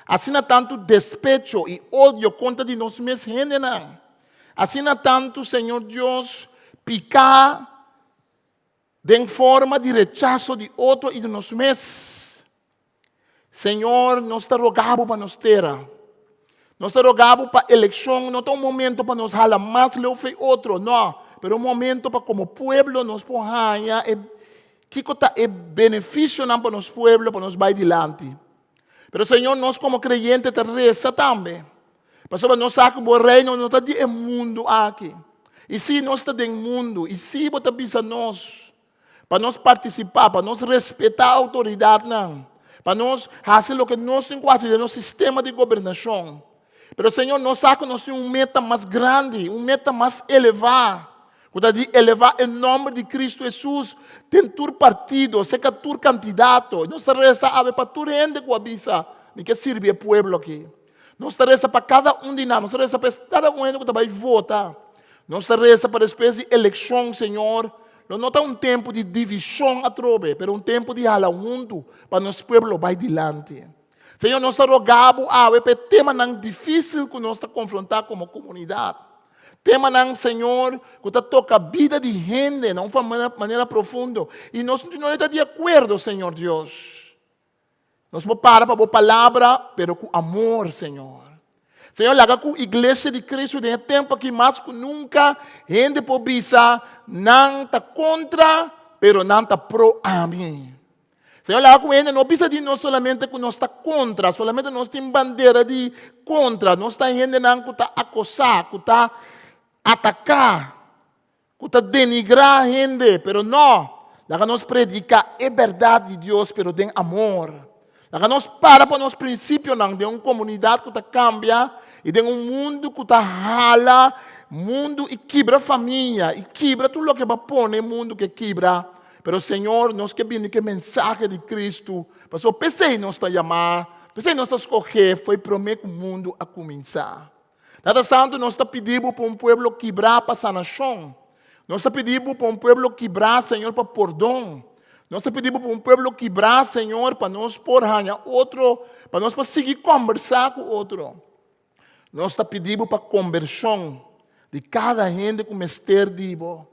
Speaker 2: asina tantu despecho i odio kontra di nos mes hendenan, asina tantu, Señor Dios, piká Den forma di rechaso di otro i di nos mes. Señor, nos ta roga Bo pa nos tera. Nos ta roga Bo pa elekshon no ta un momento pa nos hala mas leu fe otro, no, pero un momento pa komo pueblo nos por haña e kiko ta e benefisionan pa nos pueblo pa nos bai dilanti. Pero Señor, nos komo kreyente ta resa tambe. Pasobra nos sa ku bo reino no ta di e mundu aki. I si nos ta den mundu, i si bo ta bisa nos pa nos partisipá, pa nos respetá outoridatnan, pa nos hasi loke nos tin ku hasi den nos sistema di gobernashon. Pero Señor, nos sa ku nos tin un meta mas grandi, un meta mas elevá, ku ta di elevá e nòmber di Kristu Hesus den tur partido, serka tur kandidato. Nos ta resa awe pa tur hende ku a bisa, Mi ke sirbi e pueblo aki. Nos ta resa pa kada un di nan, nos ta resa pa kada un hende ku ta bai vota. Nos ta resa pa despues di elekshon, Señor, lo no ta un tempu di divishon atrobe, pero un tempu di hala huntu pa nos pueblo bai dilanti. Señor, nos ta roga bo awe pa e temanan difísil ku nos ta konfrontá komo komunidat. Temanan, Señor, ku ta toka bida di hende na un manera profundo. I nos no ta di akuerdo, Señor Dios. Nos por para pa bo palabra, pero ku amor, Señor. Señor, laga ku Iglesia di Cristo den e tempu aki mas ku nunka hende por bisa nan ta kontra, pero nan ta pro ami. Señor, laga ku hende no bisa di nos solamente ku nos ta kontra, solamente nos tin bandera di kontra, nos ta hendenan ku ta akosá, ku ta ataká. Ku ta denigrá hende, pero no, laga nos prediká e bèrdat di Dios, pero den amor. Laga nos para pa nos prinsipionan den un komunidat ku ta kambia i den un mundu ku ta hala mundu i kibra famia i kibra tur loke bo a pone mundu ke kibra. Pero Señor, nos ke bini ku e mensahe di Kristu, pasobra p'esei nos ta yamá, p'esei nos ta skohé fo'i promé ku mundu a kuminsá. Tata Santu, nos ta pidi Bo pa un pueblo kibrá pa sanashon. Nos ta pidi Bo pa un pueblo kibrá, Señor, pa pordon. Nos ta pidi Bo pa un pueblo kibrá, Señor, pa nos por haña otro, pa nos por sigui kombersá ku otro. Nos ta pidi Bo pa kombershon di kada hende ku mester di Bo.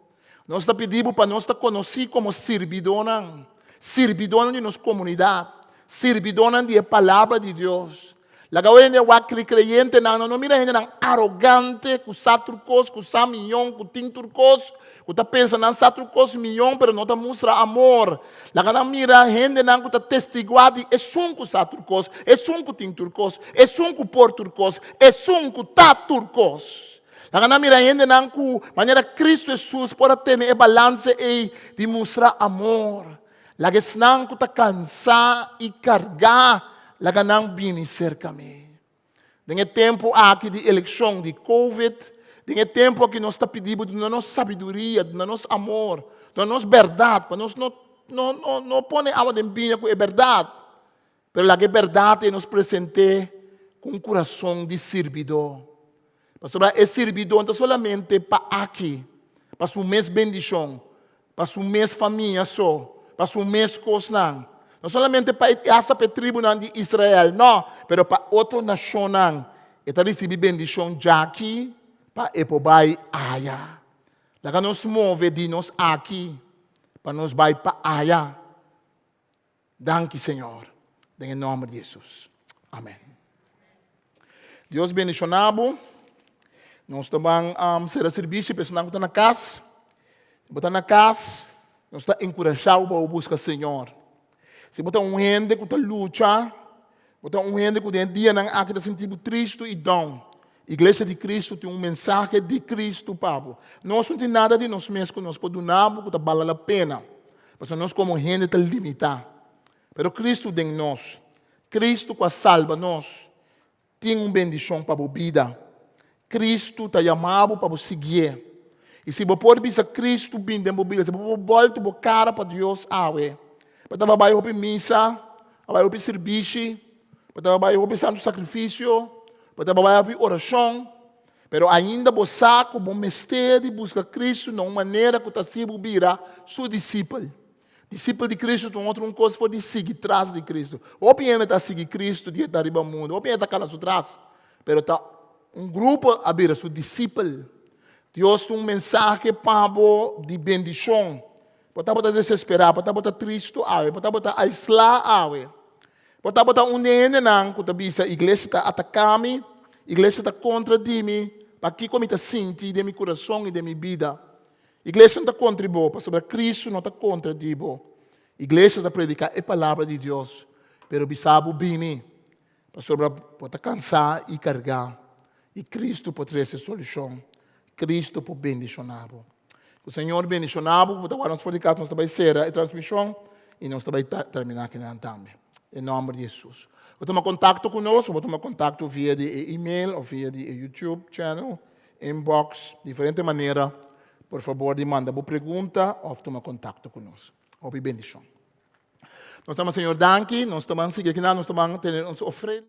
Speaker 2: Nos ta pidi Bo pa nos ta konosí komo sirbidónan, sirbidónan di nos komunidat, sirbidónan di e Palabra di Dios. Laga oe hende wak kri kreyentenan, no mira hendenan arogante ku sa tur kos, ku sa miyon, ku tin tur kos, ku ta pensa nan sa tur kos miyon pero no ta mustra amor. Laga nan mira hendenan ku ta testiguá di esun ku sa tur kos, esun ku tin tur kos, esun ku por tur kos, esun ku ta tur kos. Laga nan mira hendenan ku manera Kristu Hesus por a tene e balanse ei di mustra amor. Laga esnan ku ta kansá i kargá, laga nan bini serka mi. Den e tempu aki di elekshon di Covid, den e tempu aki nos ta pidi bo duna nos sabiduria, duna nos amor, duna nos bèrdat, pa nos no no no no pone awa den biña ku e bèrdat, pero laga e bèrdat ei nos present'é ku un kurason di sirbidó. Pasobra e sirbidó no ta solamente pa aki, pa su mes bendishon, pa su mes famia so, pa su mes kosnan, no solamente pa e asta pa e tribunan di Israel, no, pero pa otro nashonnan. E ta risibí bendishon djaki pa e por bai aya. Laga nos move di nos aki pa nos bai pa aya. Danki Señor, den e nomber di Hesus. Amen. Dios bendiciona bo. Nos ta ban um, sera servicio pa esnan ku ta na kas. Si bo ta na kas, nos ta enkurashá bo pa bo buska Señor. Si bo ta un hende ku ta lucha, bo ta un hende ku den e dianan aki ta sinti bo tristu i down. Iglesia di Kristu tin un mensahe di Kristu pa bo. Nos no tin nada di nos mes ku nos por duna bo ku ta bala la pena, pasobra nos komo hende ta limitá. Pero Kristu den nos, Kristu ku a salba nos, tin un bendishon pa bo bida. Kristu ta yama bo pa bo siguié. I si bo por bisa Kristu bin den bo bida, si bo por bòltu bo kara pa Dios awe, bo ta bai hopi misa, a bai hopi sirbishi, bo ta bai hopi santu sakrifisio, bo ta bai hopi orashon, pero ainda bo sa ku bo mester di buska Kristu na un manera ku ta hasi bo bira su disipel. Disipel di Kristu ta un otro un kos for di sigui tras di Kristu. Hopi hende ta sigui Kristu di e ta riba mundu, hopi hende ta kala su tras, pero ta un grupo a bira su disipel. Dios tin un mensahe pa bo di bendishon. Bo tabata desesperá, bo tabata tristu awe, bo tabata aislá awe. Bo tabata un di e hendenan ku ta bisa, Iglesia ta ataká mi, iglesia ta kontra di mi, pakiko mi ta sinti den mi kurason i den mi bida? Iglesia no ta kontra di bo, pasobra Kristu no ta kontra di bo. Iglesia ta prediká e palabra di Dios, pero bisa bo bini, pasobra bo ta kansá i kargá, i Kristu por trese solushon. Kristu por bendishoná bo. Ku Señor bendishoná bo, ku bo ta wak nos for di kas, nos ta bai sera e transmishon i nos ta bai terminá kinan tambe. Den nòmber di Hesus. Bo tuma kontakto ku nos, bo tuma kontakto via di e email òf via di e YouTube channel. Inbox, diferente manera, por fabor di manda bo pregunta of tuma contacto cu nos. Hopi bendicion. Nos ta Señor danki, nos ta ban sigui akinan, nos ta ban tene nos ofrenda.